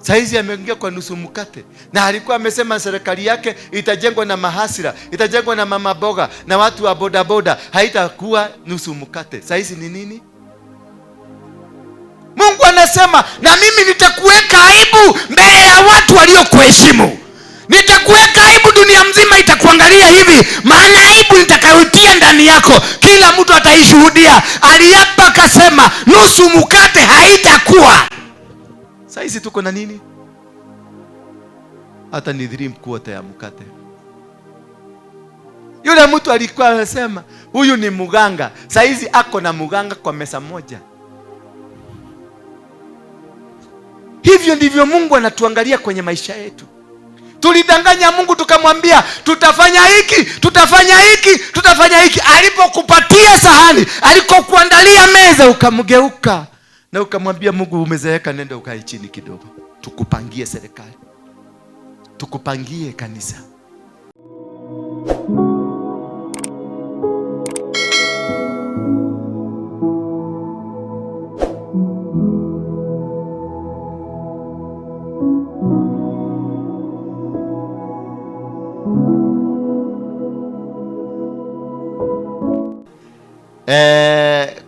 Saizi ameingia kwa nusu mkate, na alikuwa amesema serikali yake itajengwa na mahasira, itajengwa na mama boga na watu wa bodaboda, haitakuwa nusu mkate. Saizi ni nini? Mungu anasema na mimi nitakuweka aibu mbele ya watu waliokuheshimu. Nitakuweka aibu, dunia mzima itakuangalia hivi, maana aibu nitakayotia ndani yako kila mtu ataishuhudia. Aliapa akasema nusu mkate haitakuwa. Saizi tuko na nini? Hata ni 3/4 ya mkate. Yule mtu alikuwa anasema huyu ni muganga, saizi ako na muganga kwa mesa moja. Hivyo ndivyo Mungu anatuangalia kwenye maisha yetu. Tulidanganya Mungu tukamwambia tutafanya hiki, tutafanya hiki, tutafanya hiki. Alipokupatia sahani, alikokuandalia meza, ukamgeuka na ukamwambia Mungu umezeeka, nenda ukae chini kidogo, tukupangie serikali, tukupangie kanisa.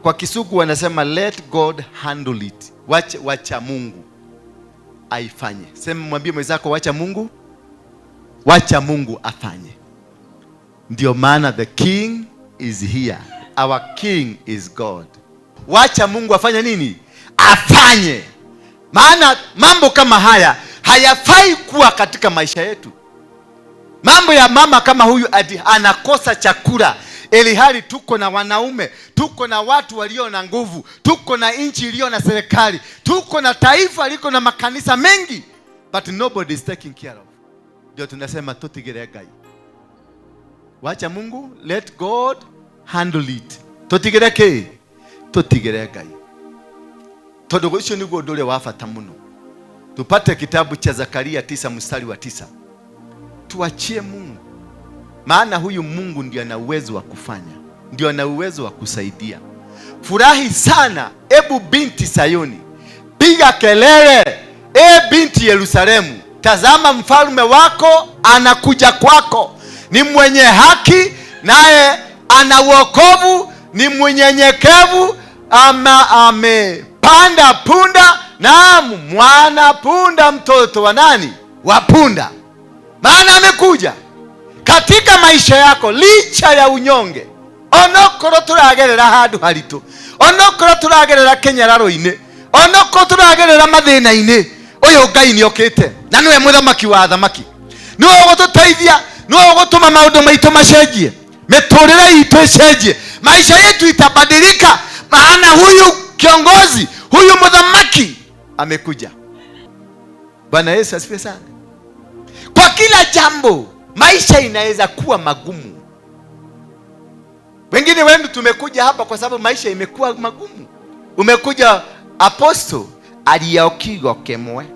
Kwa Kisugu wanasema let God handle it. Wacha Mungu aifanye. Sema, mwambie mwenzako wacha Mungu, wacha Mungu afanye. Ndio maana the king is here. Our king is God. Wacha Mungu afanye nini? Afanye. Maana mambo kama haya hayafai kuwa katika maisha yetu. Mambo ya mama kama huyu ati anakosa chakula, ilihali tuko na wanaume, tuko na watu walio na nguvu, tuko na nchi iliyo na serikali, tuko na taifa liko na makanisa mengi, but nobody is taking care of. Ndio tunasema tutigire Ngai. Wacha Mungu, let God handle it. Tutigire ki? Tutigire Ngai. Tondu ucio niguo undu uria wa bata muno. Tupate kitabu cha Zakaria 9 mstari wa 9. Tuachie Mungu. Maana huyu Mungu ndiye ana uwezo wa kufanya, ndio ana uwezo wa kusaidia. Furahi sana ebu binti Sayuni, piga kelele e binti Yerusalemu, tazama mfalme wako anakuja kwako, ni mwenye haki naye ana wokovu, ni mnyenyekevu, ama amepanda punda, naam mwana punda, mtoto wa nani? Wa punda. Maana amekuja katika maisha yako licha ya unyonge. Onokoro turagerera handu haritu, onokoro turagerera kenyararo-ini, onokoro turagerera mathina-ini, uyu Ngai niokite na niwe muthamaki wa athamaki, niwe ugututeithia, niwe ugutuma maundu maitu macenjie, miturire itu icenjie, maisha yetu itabadilika, maana huyu kiongozi, huyu muthamaki amekuja. Bwana Yesu asifiwe sana. Kwa kila jambo maisha inaweza kuwa magumu. Wengine wenu tumekuja hapa kwa sababu maisha imekuwa magumu. Umekuja apostle aliyaokigo kemwe.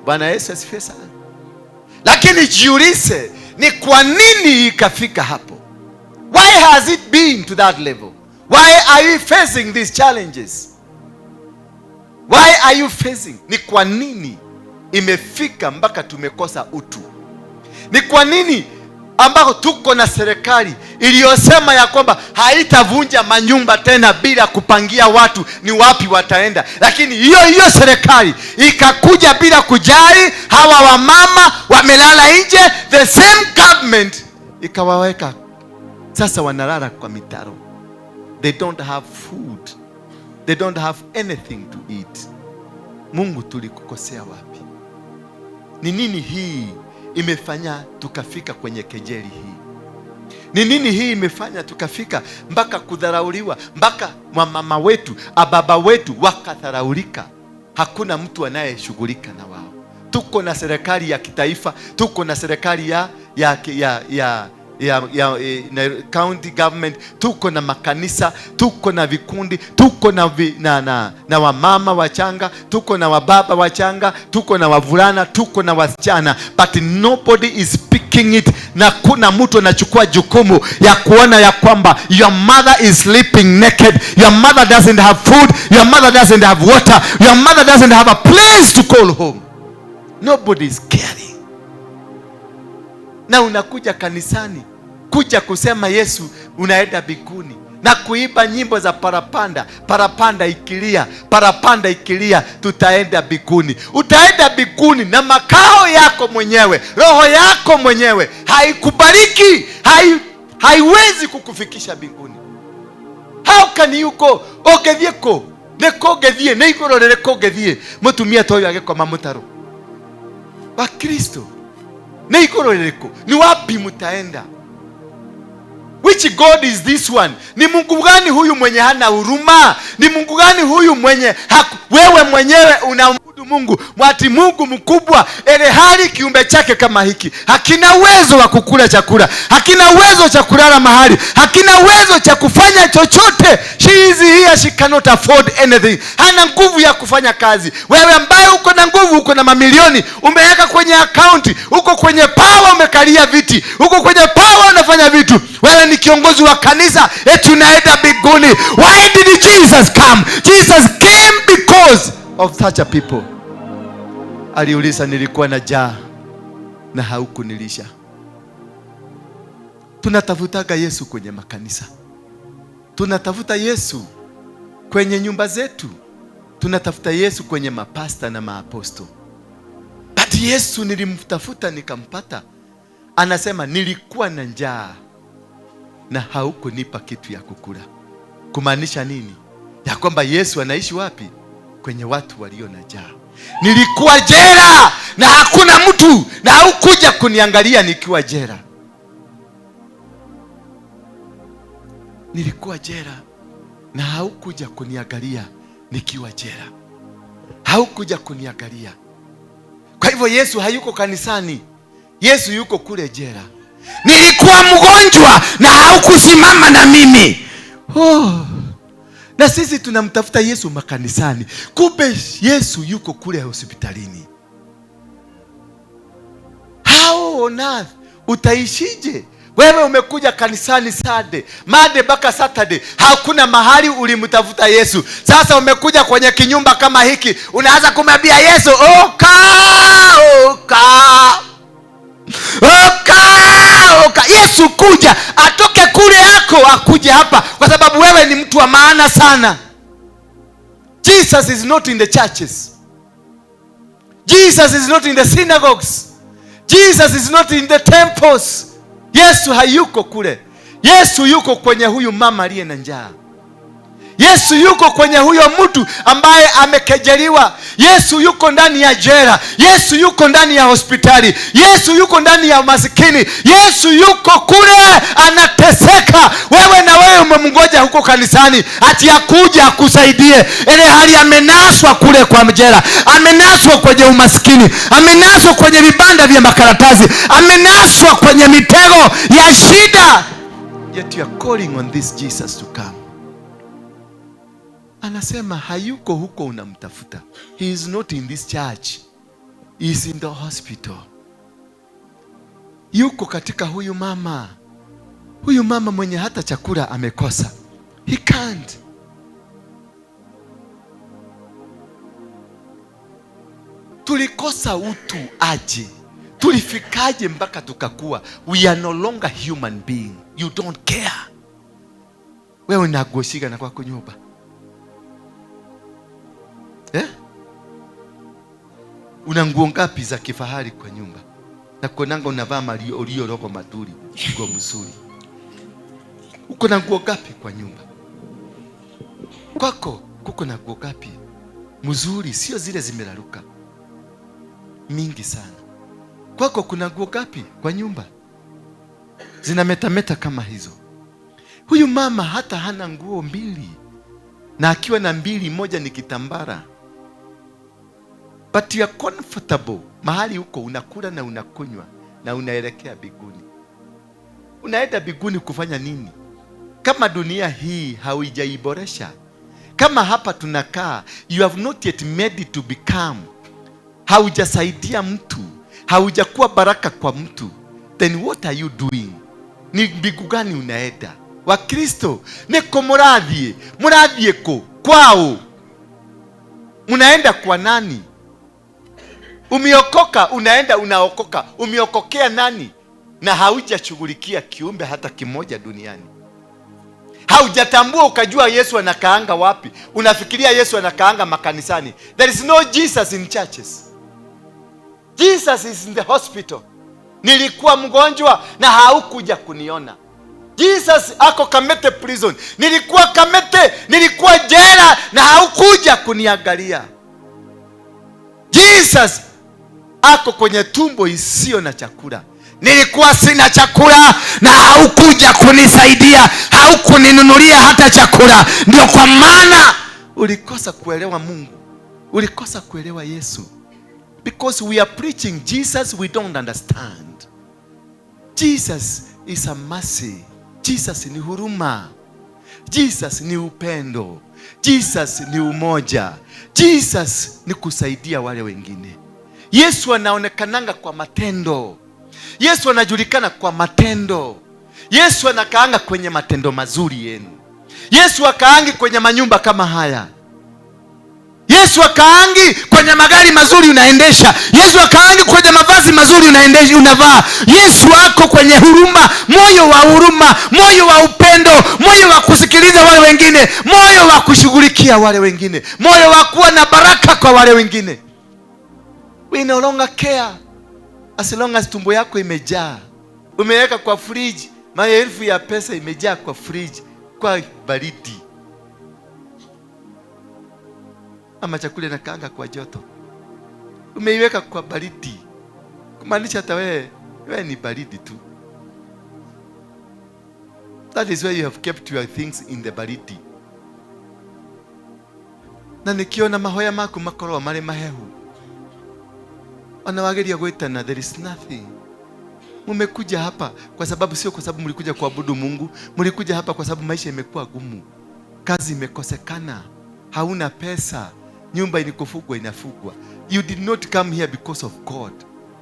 Bwana Yesu asifiwe sana. Lakini jiulize ni kwa nini ikafika hapo? Why has it been to that level? Why are you facing these challenges? Why are you facing? Ni kwa nini imefika mpaka tumekosa utu? Ni kwa nini ambako tuko na serikali iliyosema ya kwamba haitavunja manyumba tena bila kupangia watu ni wapi wataenda, lakini hiyo hiyo serikali ikakuja bila kujali hawa wamama wamelala nje, the same government ikawaweka sasa wanalala kwa mitaro. They don't have food, they don't have anything to eat. Mungu, tulikukosea wapi? Ni nini hii imefanya tukafika kwenye kejeli hii? Ni nini hii imefanya tukafika mpaka kudharauliwa, mpaka mama wetu, ababa wetu wakadharaulika? Hakuna mtu anayeshughulika na wao. Tuko na serikali ya kitaifa, tuko na serikali ya ya county government, tuko na makanisa, tuko na vikundi, tuko na, na wamama wachanga, tuko na wababa wachanga, tuko na wavulana, tuko na wasichana, but nobody is picking it. Na kuna mtu anachukua jukumu ya kuona ya kwamba your mother is sleeping naked, your mother doesn't have food, your mother doesn't have water, your mother doesn't have a place to call home. Nobody is caring. Na unakuja kanisani kuja kusema Yesu unaenda mbinguni na kuimba nyimbo za parapanda, parapanda ikilia, parapanda ikilia, tutaenda mbinguni. Utaenda mbinguni na makao yako mwenyewe, roho yako mwenyewe haikubariki, haiwezi kukufikisha mbinguni. How can you go? Ũngĩthiĩ kũ? Nĩ kũ ũngĩthiĩ? Nĩ igũrũ rĩrĩkũ ũngĩthiĩ? Mũtumia ta ũyũ agĩkoma mũtaro wa Kristo, nĩ igũrũ rĩrĩkũ? Ni wapi mtaenda? Which God is this one? Ni Mungu gani huyu mwenye hana huruma? Ni Mungu gani huyu mwenye wewe mwenyewe unaabudu Mungu, mwati Mungu mkubwa, ele hali kiumbe chake kama hiki hakina uwezo wa kukula chakula, hakina uwezo cha kulala mahali, hakina uwezo cha kufanya chochote. She is here, she cannot afford anything. Hana nguvu ya kufanya kazi. Wewe ambaye uko na nguvu, uko na mamilioni, umeweka kwenye akaunti, uko kwenye power, umekalia viti, uko kwenye power, unafanya vitu. Wewe ni kiongozi wa kanisa, eti unaenda mbinguni. Why did Jesus come? Jesus came because of such a people. Aliuliza, nilikuwa na njaa na haukunilisha. Tunatafutaga Yesu kwenye makanisa, tunatafuta Yesu kwenye nyumba zetu, tunatafuta Yesu kwenye mapasta na maaposto. But Yesu nilimtafuta nikampata. Anasema nilikuwa na njaa na haukunipa kitu ya kukula. Kumaanisha nini? Ya kwamba Yesu anaishi wapi? Kwenye watu walio na njaa. Nilikuwa jela na hakuna mtu, na haukuja kuniangalia nikiwa jela. Nilikuwa jela na haukuja kuniangalia nikiwa jela. Haukuja kuniangalia. Kwa hivyo Yesu hayuko kanisani. Yesu yuko kule jela. Nilikuwa mgonjwa na haukusimama na mimi. Oh. Na sisi tunamtafuta Yesu makanisani. Kumbe Yesu yuko kule hospitalini. How on earth utaishije? Wewe umekuja kanisani Sunday, Monday mpaka Saturday, hakuna mahali ulimtafuta Yesu. Sasa umekuja kwenye kinyumba kama hiki, unaanza kumwambia Yesu, oka oka oka oka. Yesu kuja, atoke kule yako akuje hapa, kwa sababu wewe ni mtu wa maana sana. Jesus is not in the churches. Jesus is not in the synagogues. Jesus is not in the temples. Yesu hayuko kule. Yesu yuko kwenye huyu mama aliye na njaa. Yesu yuko kwenye huyo mtu ambaye amekejeliwa. Yesu yuko ndani ya jela. Yesu yuko ndani ya hospitali. Yesu yuko ndani ya masikini. Yesu yuko kule anateseka. Wewe na wewe umemngoja huko kanisani ati akuja akusaidie. Ile hali amenaswa kule kwa jela, amenaswa kwenye umasikini, amenaswa kwenye vibanda vya makaratasi, amenaswa kwenye mitego ya shida. Yet you are calling on this Jesus to come. Anasema hayuko huko unamtafuta. He is not in this church. He is in the hospital. Yuko katika huyu mama. Huyu mama mwenye hata chakula amekosa. He can't. Tulikosa utu aje? Tulifikaje mpaka tukakuwa? We are no longer human being. You don't care. Wewe unagoshika na kwako nyumba. Eh? Una nguo ngapi za kifahari kwa nyumba? Na kuonanga unavaa malio ulio rogo maduri, nguo mzuri. Uko na nguo ngapi kwa nyumba? Kwako kuko na nguo ngapi? Mzuri, sio zile zimeraruka. Mingi sana. Kwako kuna nguo ngapi kwa nyumba? Zinametameta kama hizo. Huyu mama hata hana nguo mbili. Na akiwa na mbili, moja ni kitambara. But you are comfortable. Mahali huko unakula na unakunywa na unaelekea mbinguni. Unaenda mbinguni kufanya nini kama dunia hii haujaiboresha? Kama hapa tunakaa, you have not yet made it to become, haujasaidia mtu, haujakuwa baraka kwa mtu, then what are you doing? Ni mbingu gani unaenda? Wakristo, niko mũrathiĩ? Mũrathiĩ kũ? Kwao mnaenda kwa nani? Umeokoka, unaenda unaokoka, umeokokea nani? Na haujashughulikia kiumbe hata kimoja duniani. Haujatambua ukajua Yesu anakaanga wapi. Unafikiria Yesu anakaanga makanisani. There is no Jesus in churches. Jesus is in the hospital. Nilikuwa mgonjwa na haukuja kuniona. Jesus ako Kamete prison. Nilikuwa Kamete, nilikuwa jela na haukuja kuniangalia. Jesus ako kwenye tumbo isiyo na chakula. Nilikuwa sina chakula na haukuja kunisaidia, haukuninunulia hata chakula. Ndio kwa maana ulikosa kuelewa Mungu, ulikosa kuelewa Yesu. Because we are preaching Jesus we don't understand. Jesus is a mercy. Jesus ni huruma. Jesus ni upendo. Jesus ni umoja. Jesus ni kusaidia wale wengine. Yesu anaonekananga kwa matendo. Yesu anajulikana kwa matendo. Yesu anakaanga kwenye matendo mazuri yenu. Yesu akaangi kwenye manyumba kama haya. Yesu akaangi kwenye magari mazuri unaendesha. Yesu akaangi kwenye mavazi mazuri unaendesha, unavaa. Yesu ako kwenye huruma, moyo wa huruma, moyo wa upendo, moyo wa kusikiliza wale wengine, moyo wa kushughulikia wale wengine, moyo wa kuwa na baraka kwa wale wengine. We no longer care. As long as tumbo yako imejaa, umeweka kwa fridge, maelfu ya pesa imejaa kwa fridge, kwa baridi. Ama chakula inakaanga kwa joto, umeiweka kwa baridi, kumaanisha hata wewe ni baridi tu. That is why you have kept your things in the baridi. Na nikiona mahoya maku makorwo marĩ mahehu, wanawageria gwĩtana, there is nothing. Mumekuja hapa kwa sababu, sio kwa sababu mlikuja kuabudu Mungu, mlikuja hapa kwa sababu maisha imekuwa gumu, kazi imekosekana, hauna pesa, nyumba ilikofugwa inafugwa. You did not come here because of God.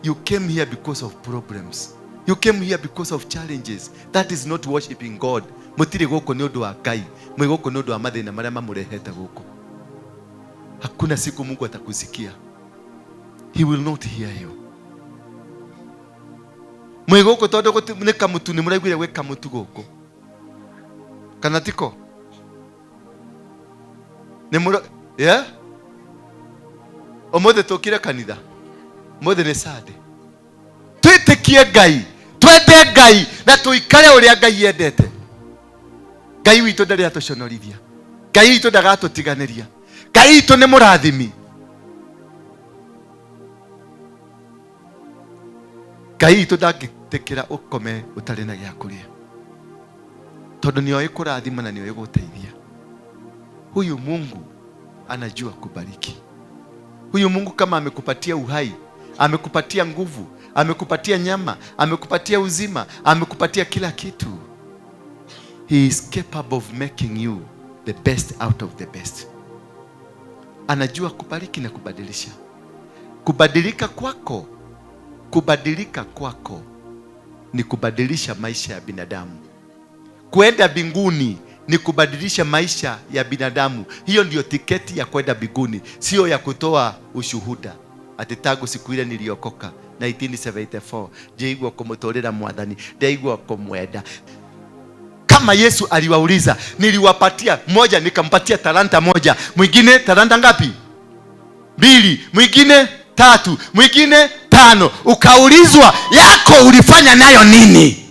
You came here because of problems. You came here because of challenges. That is not worshiping God. Mutiri gũkũ nĩ ũndũ wa Ngai, mwĩ gũkũ nĩ ũndũ wa mathĩna marĩa mamũrehete gũkũ. Hakuna siku Mungu atakusikia. He will not hear you. Mwĩ gũkũ tondũ nĩ kamũtu, nĩ mũraiguire gwĩ kamũtu gũkũ. Kana tiko? Nĩ mũra, yeah? Ũmũthĩ tũkire kanitha. Ũmũthĩ nĩ Sunday. Twĩtĩkie Ngai, twende Ngai na tũikare ũrĩa Ngai endete. Ngai witũ ndarĩ atũconorithia. Ngai witũ ndagatũtiganĩria. Ngai witũ nĩ mũrathimi. Ngai witũ ndangĩtĩkĩra ũkome ũtarĩ na gĩa kũrĩa, tondũ nĩoĩ kũrathima na nĩoĩ gũteithia. Huyu Mungu anajua kubariki. Huyu Mungu kama amekupatia uhai, amekupatia nguvu, amekupatia nyama, amekupatia uzima, amekupatia kila kitu, He is capable of making you the best out of the best. Anajua kubariki na kubadilisha. Kubadilika kwako, kubadilika kwako ni kubadilisha maisha ya binadamu. Kwenda mbinguni ni kubadilisha maisha ya binadamu. Hiyo ndiyo tiketi ya kwenda mbinguni, sio ya kutoa ushuhuda. Ati tangu siku ile niliokoka 1974, njeigua kumutorera mwathani, ndeigua kumwenda. Kama Yesu aliwauliza, niliwapatia moja, nikampatia talanta moja, mwingine talanta ngapi? 2, mwingine 3, mwingine 5. Ukaulizwa, yako ulifanya nayo nini?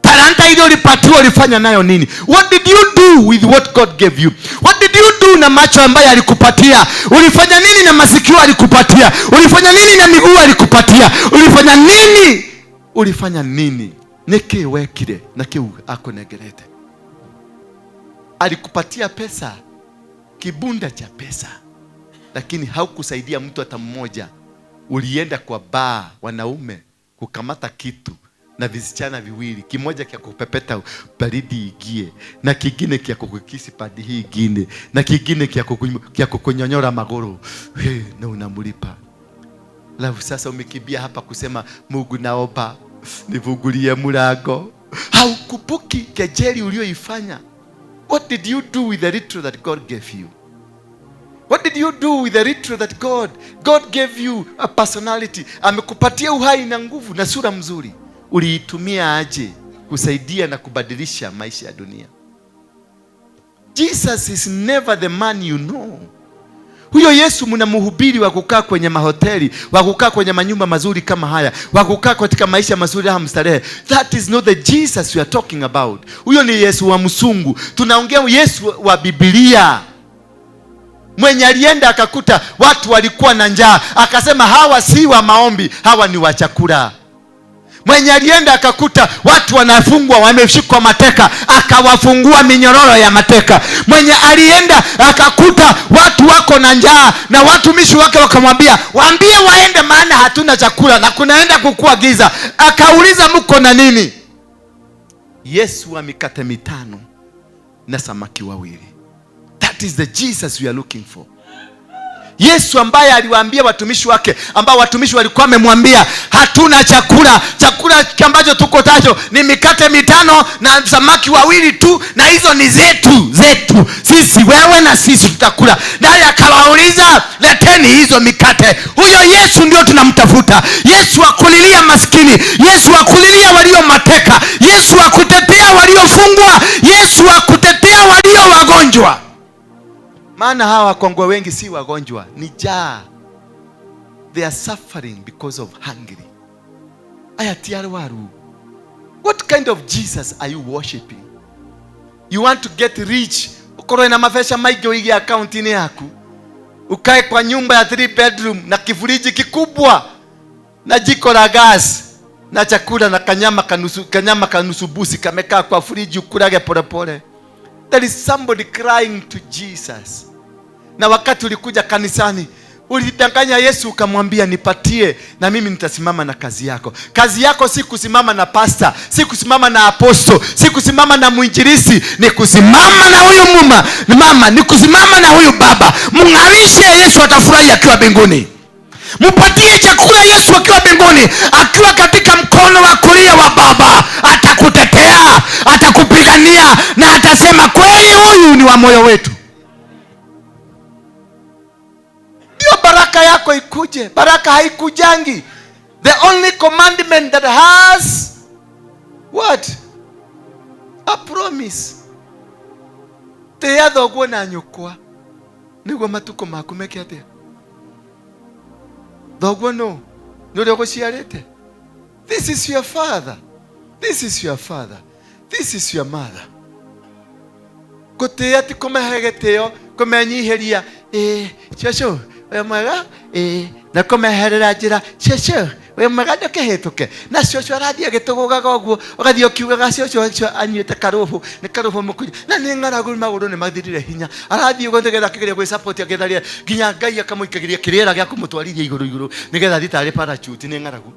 Talanta ile ulipatiwa ulifanya nayo nini? What did you do with what God gave you? What did you do na macho ambayo alikupatia? Ulifanya nini na masikio alikupatia? Ulifanya nini na miguu alikupatia? Ulifanya nini? Ulifanya nini? Niki wekire na kiu akonegerete. Alikupatia pesa, kibunda cha pesa, lakini haukusaidia mtu hata mmoja. Ulienda kwa baa wanaume kukamata kitu, Na visichana viwili, kimoja kia kupepeta baridi igie na kingine kia kukukisi padi hii ingine na kingine kia kukunyonyora maguru. Hey, na unamlipa. Alafu sasa umekimbia hapa kusema Mungu naomba nifungulie mlango. Haukumbuki kejeli ulioifanya. What did you do with the little that God gave you? What did you do with the little that God gave you? A personality. Amekupatia uhai na nguvu na sura mzuri. Uliitumia aje kusaidia na kubadilisha maisha ya dunia? Jesus is never the man you know. Huyo Yesu mnamhubiri wa kukaa kwenye mahoteli, wa kukaa kwenye manyumba mazuri kama haya, wa kukaa katika maisha mazuri haya mstarehe. That is not the Jesus we are talking about. Huyo ni Yesu wa msungu. Tunaongea Yesu wa Biblia. Mwenye alienda akakuta watu walikuwa na njaa, akasema hawa si wa maombi, hawa ni wa chakula. Mwenye alienda akakuta watu wanafungwa, wameshikwa mateka, akawafungua minyororo ya mateka. Mwenye alienda akakuta watu wako na njaa, na watumishi wake wakamwambia, waambie waende maana hatuna chakula na kunaenda kukua giza. Akauliza mko na nini? Yesu wa mikate 5 na samaki 2. That is the Jesus we are looking for. Yesu ambaye aliwaambia watumishi wake, ambao watumishi walikuwa wamemwambia hatuna chakula, chakula ambacho tuko nacho ni mikate 5 na samaki 2 tu, na hizo ni zetu sisi, wewe na sisi tutakula. Naye akawauliza leteni hizo mikate. Huyo Yesu ndio tunamtafuta. Yesu akulilia maskini, Yesu akulilia walio mateka, Yesu akutetea waliofungwa, Yesu akutetea walio wagonjwa. Maana hawa wakongwe wengi si wagonjwa, ni njaa. They are suffering because of hungry. Aya ti arwaru. What kind of Jesus are you worshiping? You want to get rich, ukorwe na mabesha maingi uige account-inĩ yaku, ukae kwa nyumba ya 3 bedroom na kifuriji kikubwa na jiko la gas na chakula na kanyama kanusu busi kamekaa kwa friji, ukulage pole pole. There is somebody crying to Jesus. Na wakati ulikuja kanisani, ulidanganya Yesu ukamwambia nipatie na mimi nitasimama na kazi yako. Kazi yako si kusimama na pastor, si kusimama na apostle, si kusimama na mwinjilisi, ni kusimama na huyu mama, ni kusimama na huyu baba. Mng'arishe Yesu, atafurahi akiwa mbinguni. Mpatie chakula Yesu akiwa mbinguni, akiwa katika mkono wa kulia wa Baba, atakutetea, atakupigania na atasema kweli huyu ni wa moyo wetu. Ndio baraka yako ikuje. Baraka haikujangi. The only commandment that has what? A promise. Tĩa thoguo na nyũkwa nĩguo matukũ maku meke atĩa? Thoguo nũ? Nĩ ũrĩa ũgũciarĩte? This is your father. This is your father. This is your mother. Gũtĩĩa ti kũmahe gĩtĩo, kũmenyihĩria, cũcũ, wĩ mwega? Na kũmeherera njĩra, cũcũ, wĩ mwega, ndũkĩhĩtũke. Na cũcũ arathiĩ agĩtũgũgaga ũguo, ũgathiĩ ũkiugaga cũcũ ũcio anyuĩte karũbũ, nĩ karũbũ mũkunyu. Na nĩ ng'aragu magũrũ nĩ mathirire hinya. Arathiĩ ũguo nĩgetha akĩgeria gwĩsupport, akĩgeria nginya Ngai akamũikagĩria kĩrĩera gĩa kũmũtwarithia igũrũ igũrũ, nĩgetha athiĩ tarĩ parachute, nĩ ng'aragu.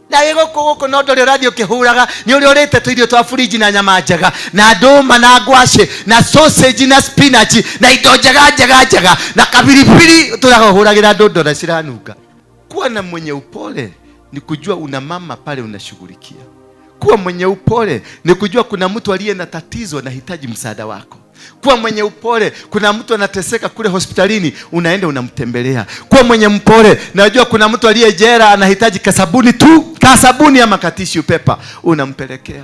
Na wĩ gũkũ gũkũ no ndũrĩ ũrathiĩ ũkĩhũraga, nĩ ũrĩa ũrĩte tũirio twa fridge na nyama njega, na ndũma na ngwacĩ, na sausage na spinach, na indo njega njega njega, na kabiribiri tũrahũragĩra andũ ndora ciranunga. Kuwa na mwenye upole ni kujua una mama pale unashughulikia. Kuwa mwenye upole ni kujua kuna mtu aliye na tatizo anahitaji msaada wako. Kuwa mwenye upole, kuna mtu anateseka kule hospitalini, unaenda unamtembelea. Kuwa mwenye mpole, najua kuna mtu aliye jela anahitaji kasabuni tu, kasabuni ama tissue paper, unampelekea.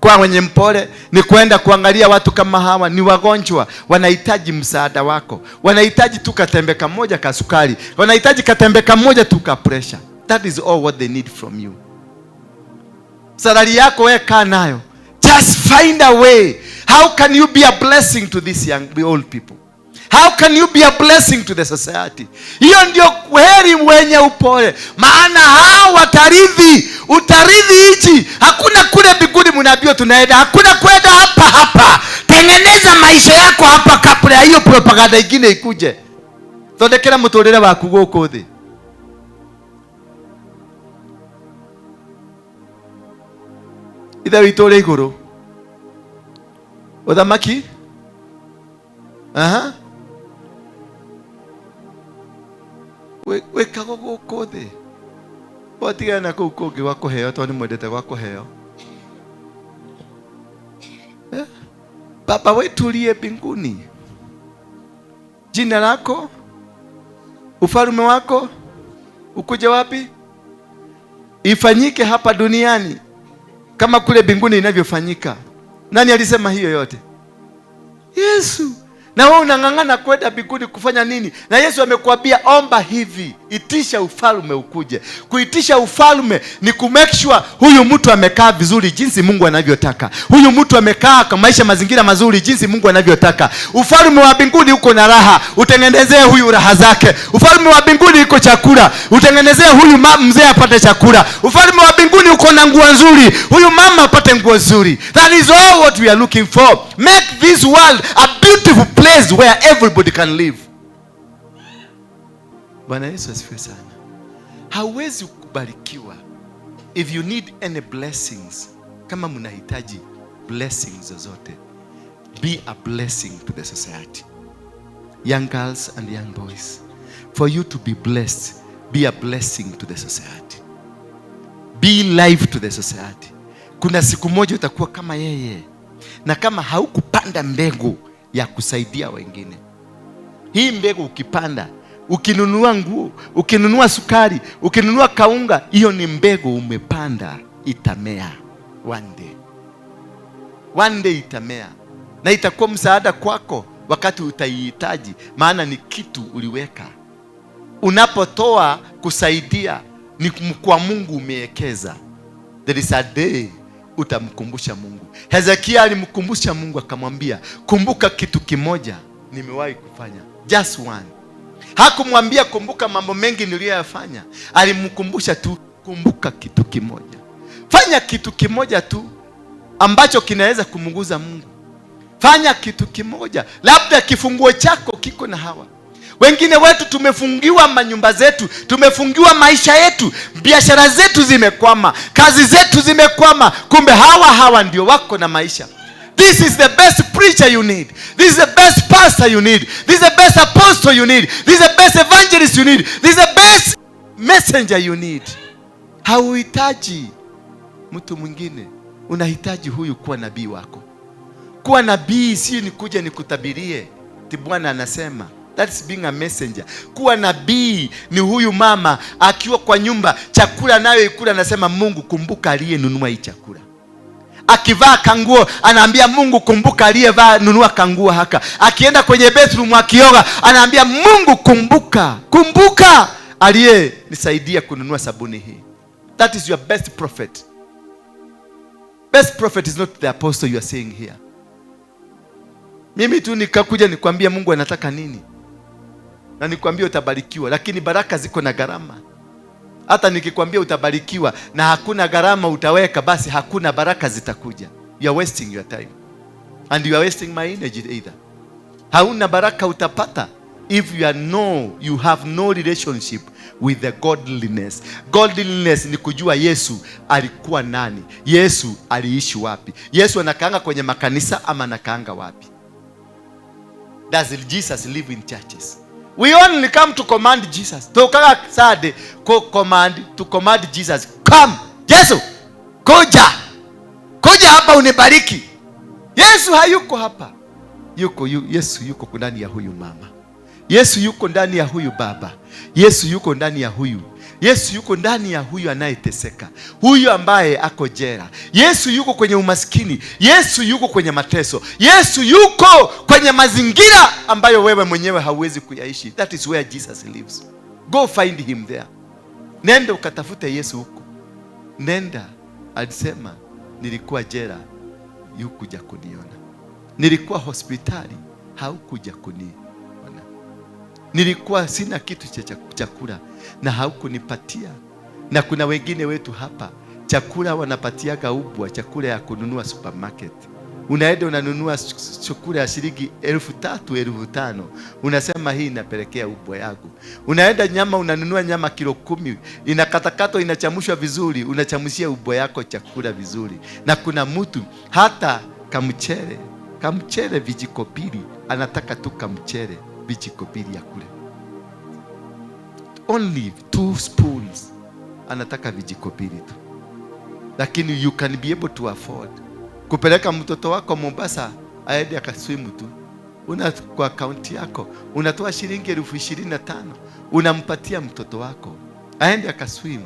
Kuwa mwenye mpole ni kwenda kuangalia watu kama hawa ni wagonjwa, wanahitaji msaada wako. Wanahitaji tu katembe kamoja ka sukari, wanahitaji katembe kamoja tu ka pressure. That is all what they need from you. Salari yako wewe kaa nayo. Just find a way. How can you be a blessing to these young old people? How can you be a blessing to the society? Hiyo ndio heri mwenye upole. Maana hao watarithi, utarithi hichi. Hakuna kule mbinguni mnaambiwa tunaenda, hakuna kwenda hapa hapa. Tengeneza maisha yako hapa kabla ya hiyo propaganda ingine ikuje. Thondekera muturire waku guku thi. Ithe witũ ũrĩ igũrũ, ũthamaki, aha, wĩkagwo gũkũ thĩ. Watigana na kũu kũngĩ gwa kũheo, tondũ nĩ mwendete gwa kũheo. Eh? Baba wetu uliye mbinguni, jina lako, ufalme wako ukuje wapi? Ifanyike hapa duniani kama kule mbinguni inavyofanyika. Nani alisema hiyo yote? Yesu. Na wewe unang'ang'ana kwenda mbinguni kufanya nini? Na Yesu amekuambia omba hivi, itisha ufalme ukuje. Kuitisha ufalme ni ku make sure huyu mtu amekaa vizuri jinsi Mungu anavyotaka. Huyu mtu amekaa kwa maisha mazingira mazuri jinsi Mungu anavyotaka. Ufalme wa mbinguni uko na raha, utengenezee huyu raha zake. Ufalme wa mbinguni uko chakula, utengenezee huyu mzee apate chakula. Ufalme wa mbinguni uko na nguo nzuri, huyu mama apate nguo nzuri. That is all what we are looking for. Make this world a beautiful place where everybody can live. Bwana Yesu asifiwe sana. Hauwezi kubarikiwa if you need any blessings. Kama mnahitaji blessings zozote, be a blessing to the society. Young girls and young boys, for you to be blessed, be a blessing to the society. Be life to the society. Kuna siku moja utakuwa kama yeye. Na kama haukupanda mbegu ya kusaidia wengine, hii mbegu ukipanda, ukinunua nguo, ukinunua sukari, ukinunua kaunga, hiyo ni mbegu umepanda, itamea one day. One day itamea na itakuwa msaada kwako wakati utaihitaji, maana ni kitu uliweka. Unapotoa kusaidia ni kwa Mungu umewekeza. There is a day utamkumbusha Mungu. Hezekia alimkumbusha Mungu akamwambia, kumbuka kitu kimoja nimewahi kufanya, just one. Hakumwambia kumbuka mambo mengi niliyoyafanya, alimkumbusha tu kumbuka kitu kimoja. Fanya kitu kimoja tu ambacho kinaweza kumguza Mungu. Fanya kitu kimoja, labda kifunguo chako kiko na hawa. Wengine wetu tumefungiwa manyumba zetu, tumefungiwa maisha yetu, biashara zetu zimekwama, kazi zetu zimekwama, kumbe hawa ndio wako na maisha. This is the best preacher you need. This is the best pastor you need. This is the best apostle you need. This is the best evangelist you need. This is the best messenger you need. Hauhitaji mtu mwingine, unahitaji huyu kuwa nabii wako. Kuwa nabii si ni kuja nikutabirie ati Bwana anasema. That's being a messenger. Kuwa nabii ni huyu mama akiwa kwa nyumba, chakula nayo ikula, anasema Mungu kumbuka aliyenunua hii chakula. Akivaa kanguo anaambia Mungu kumbuka aliyevaa nunua kanguo haka. Akienda kwenye bathroom akioga anaambia Mungu kumbuka, kumbuka aliyenisaidia kununua sabuni hii. That is your best prophet. Best prophet is not the apostle you are seeing here. Mimi tu nikakuja nikwambia Mungu anataka nini na nikwambia utabarikiwa, lakini baraka ziko na gharama. Hata nikikwambia utabarikiwa na hakuna gharama utaweka, basi hakuna baraka zitakuja. You are wasting your time and you are wasting my energy either. Hauna baraka utapata if you have no relationship with the godliness. Godliness ni kujua Yesu alikuwa nani, Yesu aliishi wapi, Yesu anakaanga kwenye makanisa ama anakaanga wapi. Does Jesus live in churches? We only come to command Jesus. Tukaga Sunday to command Jesus. Come, Yesu, kuja. Kuja hapa unibariki. Yesu hayuko hapa. Yesu yuko ndani ya huyu mama. Yesu yuko ndani ya huyu baba. Yesu yuko ndani ya huyu. Yesu yuko ndani ya huyu anayeteseka, huyu ambaye ako jela. Yesu yuko kwenye umaskini. Yesu yuko kwenye mateso. Yesu yuko kwenye mazingira ambayo wewe mwenyewe hauwezi kuyaishi. That is where Jesus lives. Go find him there. Nenda ukatafute Yesu huko. Nenda, alisema nilikuwa jela, yukuja kuniona. Nilikuwa hospitali, haukuja kuniona. Nilikuwa sina kitu cha chakula na haukunipatia. Na kuna wengine wetu hapa chakula wanapatiaga ubwa, chakula ya kununua supermarket. Unaenda unanunua chakula ya shilingi 3,000, 5,000. Unasema hii inapelekea ubwa yangu. Unaenda nyama, unanunua nyama kilo 10, inakatakatwa, inachamushwa vizuri, unachamushia ubwa yako chakula vizuri. Na kuna mtu hata kamchele vijiko 2, anataka tu kamchele vijiko 2 ya kule. Only 2 spoons, anataka vijiko 2 tu. Lakini you can be able to afford kupeleka mtoto wako Mombasa aende akaswimu tu. Una kwa akaunti yako unatoa shilingi 25,000, unampatia mtoto wako aende akaswimu.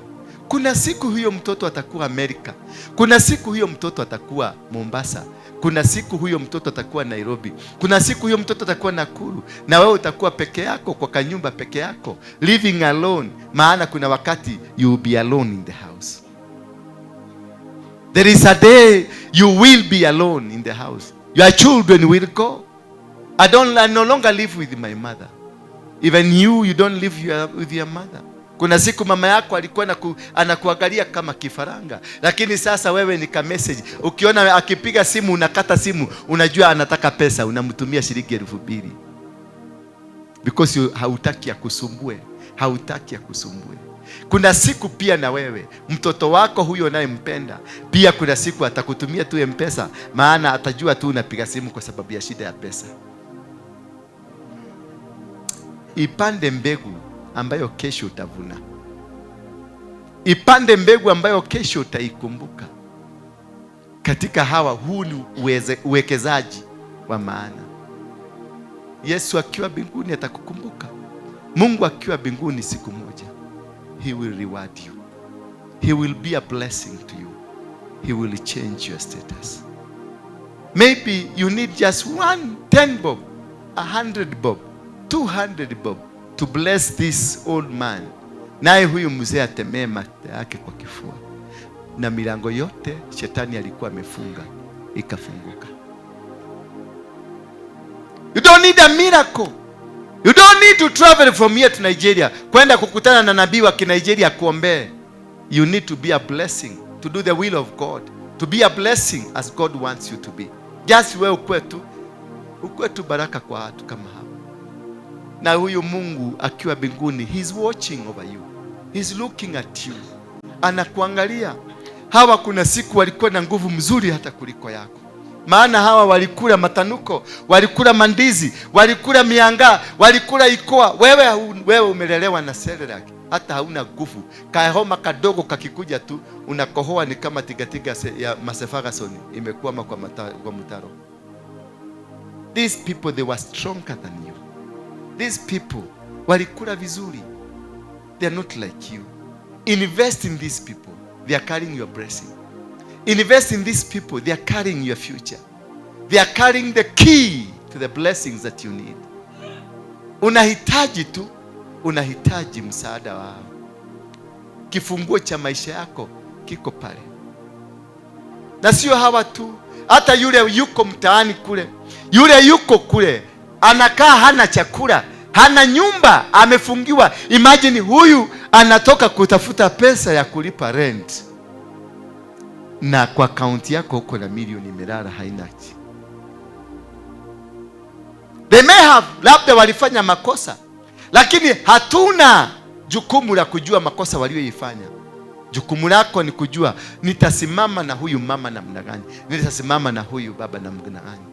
Kuna siku huyo mtoto atakuwa Amerika, kuna siku huyo mtoto atakuwa Mombasa, kuna siku huyo mtoto atakuwa Nairobi, kuna siku huyo mtoto atakuwa Nakuru, na wewe utakuwa peke yako kwa kanyumba peke yako, living alone. Maana kuna wakati you will be alone in the house. There is a day you will be alone in the house. Your children will go. I no longer live with my mother. Even you don't live with your mother. Kuna siku mama yako alikuwa anakuangalia kama kifaranga, lakini sasa wewe ni ka message. Ukiona akipiga simu unakata simu, unajua anataka pesa, unamtumia shilingi 2,000. Because hautaki akusumbue, hautaki akusumbue. Kuna siku pia na wewe mtoto wako huyo unayempenda pia kuna siku atakutumia tu M-Pesa, maana atajua tu unapiga simu kwa sababu ya shida ya pesa. Ipande mbegu ambayo kesho utavuna. Ipande mbegu ambayo kesho utaikumbuka. Katika hawa, huu ni uwekezaji wa maana. Yesu akiwa mbinguni atakukumbuka. Mungu akiwa mbinguni siku moja, He will reward you. He will be a blessing to you. He will change your status. Maybe you need just 1 10 bob, 100 bob, 200 bob to bless this old man. Naye huyu mzee atemee mate yake kwa kifua, na milango yote shetani alikuwa amefunga ikafunguka. You don't need a miracle. You don't need to travel from here to Nigeria kwenda kukutana na nabii wa Kinigeria kuombee. You need to be a blessing, to do the will of God, to be a blessing as God wants you to be. Just wewe ukuwe tu baraka kwa watu kama hawa. Na huyu Mungu akiwa mbinguni, He's watching over you. He's looking at you. Anakuangalia. Hawa kuna siku walikuwa na nguvu mzuri hata kuliko yako. Maana hawa walikula matanuko, walikula mandizi, walikula mianga, walikula ikoa. Wewe umelelewa na Cerelac, hata hauna nguvu. Kahoma kadogo kakikuja tu unakohoa, ni kama tigatiga ya Massey Ferguson imekwama kwa mtaro. These people, they were stronger than you. These people walikula vizuri. They are not like you. Invest in these people. They are carrying your blessing. Invest in these people. They are carrying your future. They are carrying the key to the blessings that you need. Unahitaji tu, unahitaji msaada wao. Kifunguo cha maisha yako kiko pale. Na sio hawa tu, hata yule yuko mtaani kule, yule yuko kule, anakaa hana chakula, hana nyumba, amefungiwa. Imagine huyu anatoka kutafuta pesa ya kulipa rent, na kwa akaunti yako uko na milioni imelala haina. They may have, labda walifanya makosa, lakini hatuna jukumu la kujua makosa walioifanya. Jukumu lako ni kujua nitasimama na huyu mama namna gani, nitasimama na huyu baba namna gani.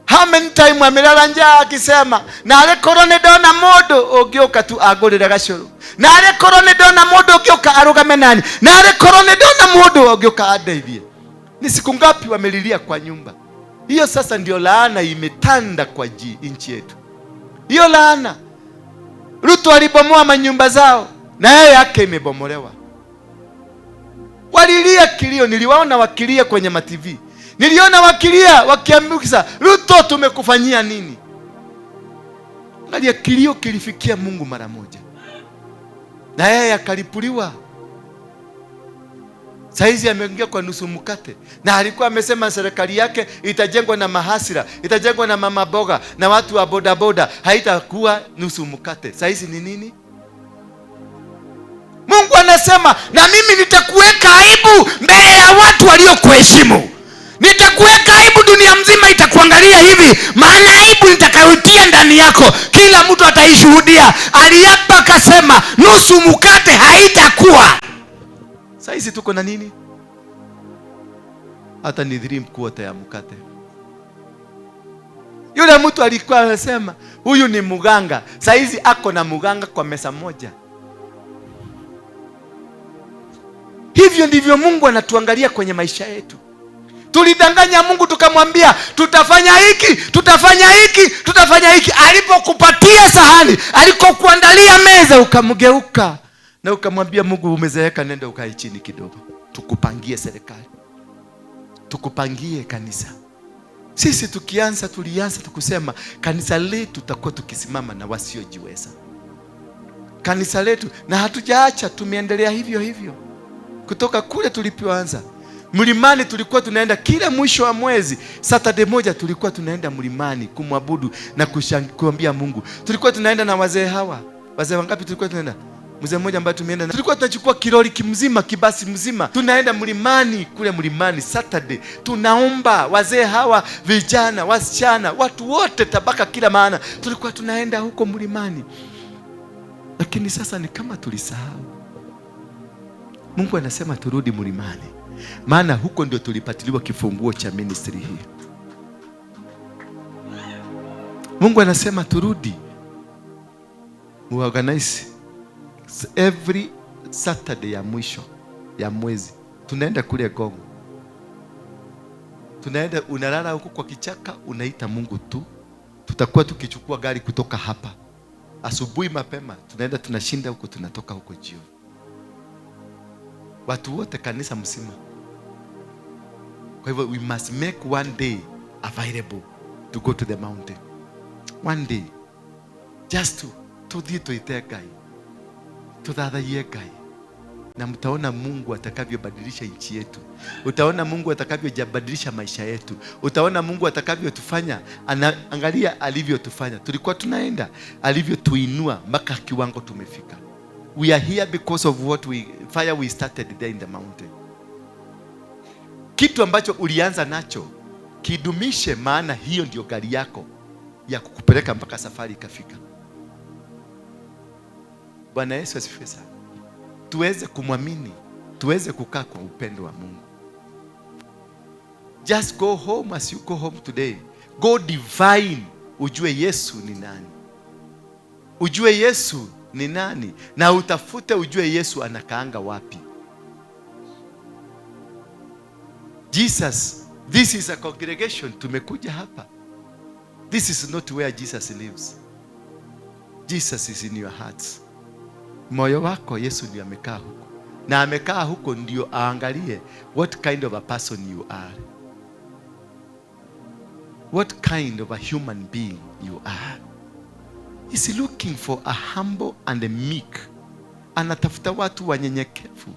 How many time amelala njaa akisema, narĩ korwo nĩ ndona mũndũ ũngĩũka tu angũrĩre gacũrũ, narĩ korwo nĩ ndona mũndũ ũngĩũka arũgame nani, narĩ korwo nĩ ndona mũndũ ũngĩũka andeithie. Ni siku ngapi wamelilia kwa nyumba hiyo? Sasa ndio laana imetanda kwa nchi yetu. Hiyo laana, Ruto alibomoa manyumba zao na yeye yake imebomolewa. Walilia kilio, niliwaona wakilia kwenye ma TV. Niliona wakilia wakiambiwa, "Ruto, tumekufanyia nini?" Angalia, kilio kilifikia Mungu mara moja, na yeye akalipuliwa. Saizi ameingia kwa nusu mkate, na alikuwa amesema serikali yake itajengwa na mahasira, itajengwa na mama boga na watu wa bodaboda, haitakuwa nusu mkate. Saizi ni nini? Mungu anasema, na mimi nitakuweka aibu mbele ya watu waliokuheshimu. Nitakuweka aibu, dunia mzima itakuangalia hivi, maana aibu nitakayotia ndani yako kila mtu ataishuhudia. Aliapa akasema nusu mkate haitakuwa. Saizi tuko na nini? Hata ni 3/4 ya mkate. Yule mtu alikuwa anasema huyu ni muganga, saizi ako na muganga kwa meza moja. Hivyo ndivyo Mungu anatuangalia kwenye maisha yetu. Tulidanganya Mungu tukamwambia tutafanya hiki, tutafanya hiki, tutafanya hiki. Alipokupatia sahani, alikokuandalia meza, ukamgeuka na ukamwambia Mungu umezeeka, nenda ukae chini kidogo, tukupangie serikali, tukupangie kanisa. Sisi tukianza, tulianza tukusema kanisa letu tutakuwa tukisimama na wasiojiweza. Kanisa letu, na hatujaacha, tumeendelea hivyo hivyo kutoka kule tulipoanza. Mlimani tulikuwa tunaenda kila mwisho wa mwezi, Saturday moja tulikuwa tunaenda mlimani kumwabudu na kuambia Mungu. Tulikuwa tunaenda na wazee hawa. Wazee wangapi tulikuwa tunaenda? Mzee mmoja ambaye tumeenda na tulikuwa tunachukua kiroli kimzima, kibasi mzima, tunaenda mlimani kule mlimani Saturday. Tunaomba wazee hawa, vijana, wasichana, watu wote, tabaka kila maana. Tulikuwa tunaenda huko mlimani. Lakini sasa ni kama tulisahau. Mungu anasema turudi mlimani, maana huko ndio tulipatiliwa kifunguo cha ministry hii. Mungu anasema turudi. Muorganize every Saturday ya mwisho ya mwezi tunaenda kule Gongo. Tunaenda, unalala huko kwa kichaka, unaita Mungu tu. Tutakuwa tukichukua gari kutoka hapa asubuhi mapema, tunaenda tunashinda huko, tunatoka huko jioni. Watu wote, kanisa mzima. Kwa hivyo we must make one day available to go to the mountain. One day just to tuthie tuite Ngai, tuthathaiye Ngai, na mtaona Mungu atakavyobadilisha nchi yetu. Utaona Mungu atakavyobadilisha maisha yetu. Utaona Mungu atakavyotufanya. Angalia alivyotufanya. Tulikuwa tunaenda, alivyotuinua mpaka kiwango tumefika. We are here because of what we fire we started there in the mountain. Kitu ambacho ulianza nacho kidumishe, maana hiyo ndio gari yako ya kukupeleka mpaka safari ikafika. Bwana Yesu asifiwe sana. Tuweze kumwamini, tuweze kukaa kwa upendo wa Mungu. Just go home as you go home today. Go divine, ujue Yesu ni nani. Ujue Yesu ni nani, na utafute ujue Yesu anakaanga wapi. Jesus, this is a congregation, tumekuja hapa. This is not where Jesus lives. Jesus is in your hearts. Moyo wako Yesu ndiye amekaa huko. Na amekaa huko ndio aangalie what kind of a person you are. What kind of a human being you are. He's looking for a humble and a meek. Anatafuta watu wanyenyekevu.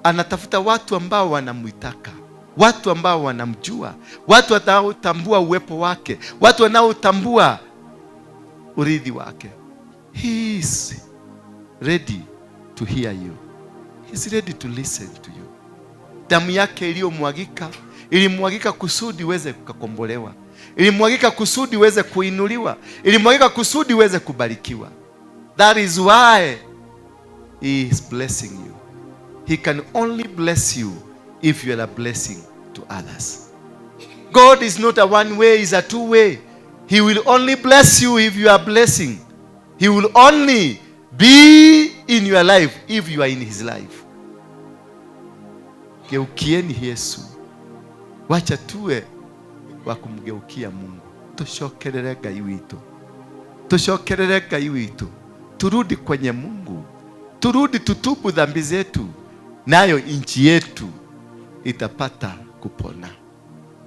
Anatafuta watu ambao wanamuitaka, watu ambao wanamjua, watu wanaotambua uwepo wake, watu wanaotambua urithi wake. He is ready to hear you. He is ready to listen to you. Damu yake iliyomwagika ilimwagika kusudi uweze kukombolewa, ilimwagika kusudi uweze kuinuliwa, ilimwagika kusudi uweze kubarikiwa. That is why he is blessing you. He can only bless you if you are a blessing to others. God is not a one way, he's a two way. He will only bless you if you are blessing. He will only be in your life if you are in his life. Geukieni Yesu. Wacha tuwe wa kumgeukia Mungu. Tushokerere Ngai witu. Tushokerere Ngai witu. Turudi kwenye Mungu. Turudi tutubu dhambi zetu, nayo nchi yetu itapata kupona.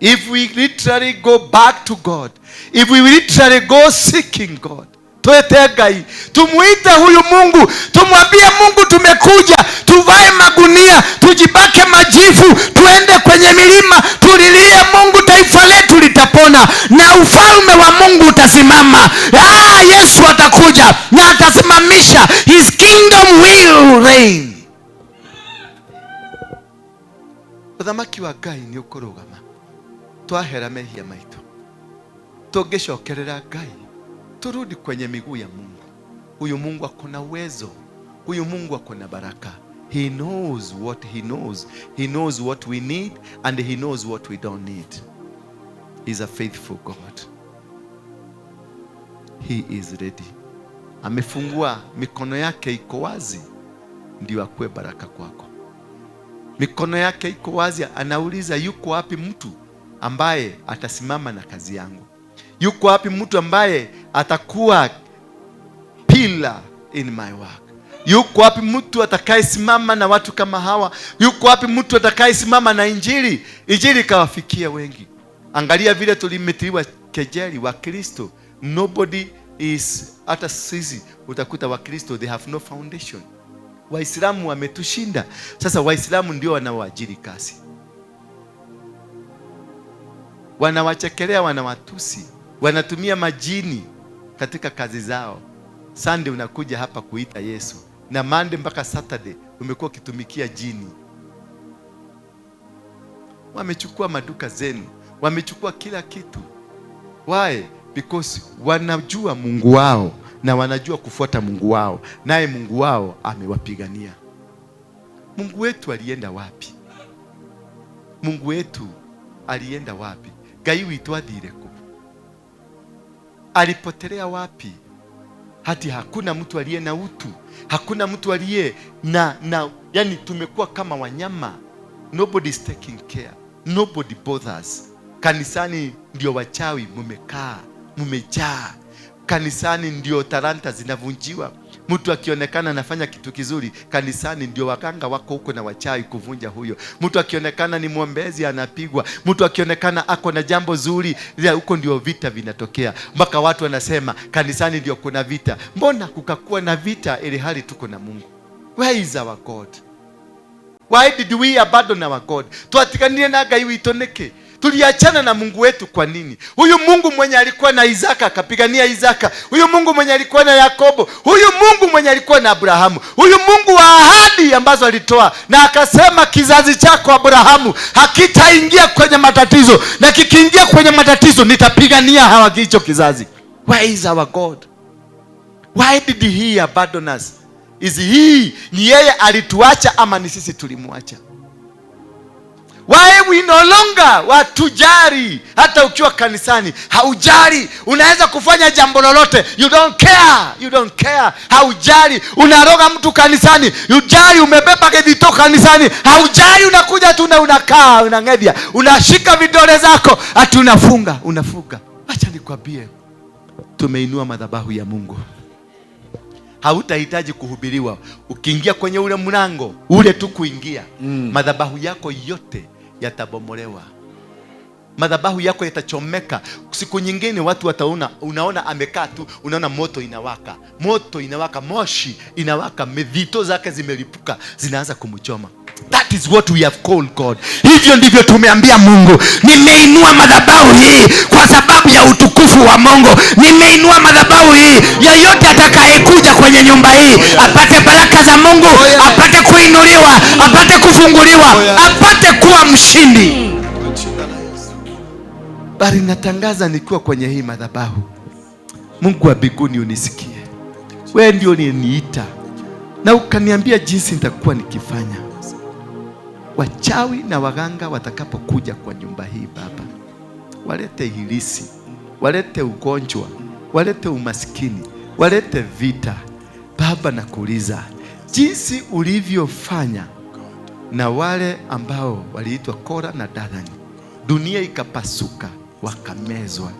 If we literally go back to God, if we literally go seeking God, tuete Ngai, tumuite huyu Mungu, tumwambie Mungu tumekuja, tuvae magunia, tujibake majivu, tuende kwenye milima, tulilie Mungu, taifa letu litapona na ufalme wa Mungu utasimama. Yesu atakuja na atasimamisha, his kingdom will reign. Uthamaki wa Ngai ni ukurugama. Twahera mehia maitu, tũngĩcokerera Ngai, turudi kwenye miguu ya Mungu. Huyu Mungu ako na uwezo, huyu Mungu ako na baraka. He knows what he knows. He knows what we need and he knows what we don't need. He's a faithful God. He is ready. Amefungua mikono yake iko wazi ndio akuwe baraka kwako. Mikono yake iko wazi, anauliza, yuko wapi mtu ambaye atasimama na kazi yangu? Yuko wapi mtu ambaye atakuwa pillar in my work? Yuko wapi mtu atakayesimama na watu kama hawa? Yuko wapi mtu atakayesimama na injili, injili ikawafikia wengi? Angalia vile tulimetiliwa kejeli wa Kristo. Nobody is, hata sisi utakuta wa Kristo, they have no foundation. Waislamu wametushinda. Sasa Waislamu ndio wanaoajiri kazi, wanawachekelea, wanawatusi, wanatumia majini katika kazi zao. Sunday unakuja hapa kuita Yesu, na Monday mpaka Saturday umekuwa ukitumikia jini. Wamechukua maduka zenu, wamechukua kila kitu. Why? Because wanajua Mungu wao na wanajua kufuata Mungu wao, naye Mungu wao amewapigania. Mungu wetu alienda wapi? Mungu wetu alienda wapi? Ngai witũ athire kũ? Alipotelea wapi? Hati hakuna mtu aliye na utu, hakuna mtu aliye na yani, tumekuwa kama wanyama. Nobody is taking care, nobody bothers. Kanisani ndio wachawi mumekaa, mumejaa. Kanisani ndio talanta zinavunjiwa. Mtu akionekana anafanya kitu kizuri kanisani, ndio waganga wako huko na wachawi kuvunja huyo. Mtu akionekana ni mwombezi anapigwa. Mtu akionekana ako na jambo zuri huko, ndio vita vinatokea. Mpaka watu wanasema kanisani ndio kuna vita. Mbona kukakuwa na vita ili hali tuko na Mungu? Where is our God? Why did we abandon our God? Twatiganire na Ngai witũ nĩkĩ? Tuliachana na Mungu wetu kwa nini? Huyu Mungu mwenye alikuwa na Isaka akapigania Isaka. Huyu Mungu mwenye alikuwa na Yakobo. Huyu Mungu mwenye alikuwa na Abrahamu. Huyu Mungu wa ahadi ambazo alitoa na akasema kizazi chako Abrahamu hakitaingia kwenye matatizo, na kikiingia kwenye matatizo nitapigania hawa hicho kizazi. Where is our God? Why did he abandon us? Is he, ni yeye alituacha ama ni sisi tulimwacha? Why we no longer watujari? Hata ukiwa kanisani haujari, unaweza kufanya jambo lolote, you don't care, you don't care, haujari. Unaroga mtu kanisani, hujari. Umebeba kidito kanisani, haujari. Unakuja tu na unakaa, unang'evya, unashika vidole zako, ati unafunga, unafunga. Acha nikwambie, tumeinua madhabahu ya Mungu. Hautahitaji kuhubiriwa. Ukiingia kwenye ule mlango ule tu kuingia, madhabahu yako yote yatabomolewa, madhabahu yako yatachomeka. Siku nyingine watu wataona, unaona amekaa tu, unaona moto inawaka, moto inawaka, moshi inawaka, mivito zake zimelipuka, zinaanza kumchoma. That is what we have called God. Hivyo ndivyo tumeambia Mungu, nimeinua madhabahu hii kwa sababu ya utukufu wa Mungu. Nimeinua madhabahu hii, yeyote atakayekuja kwenye nyumba hii apate baraka za Mungu, apate kuinuliwa, apate kufunguliwa, apate kuwa mshindi. Bali natangaza nikiwa kwenye hii madhabahu, Mungu wa mbinguni unisikie. Wewe ndio uliniita na ukaniambia jinsi nitakuwa nikifanya. Wachawi na waganga watakapokuja kwa nyumba hii Baba, walete hilisi, walete ugonjwa, walete umaskini, walete vita. Baba, nakuuliza jinsi ulivyofanya na wale ambao waliitwa Kora na Dathani, dunia ikapasuka wakamezwa.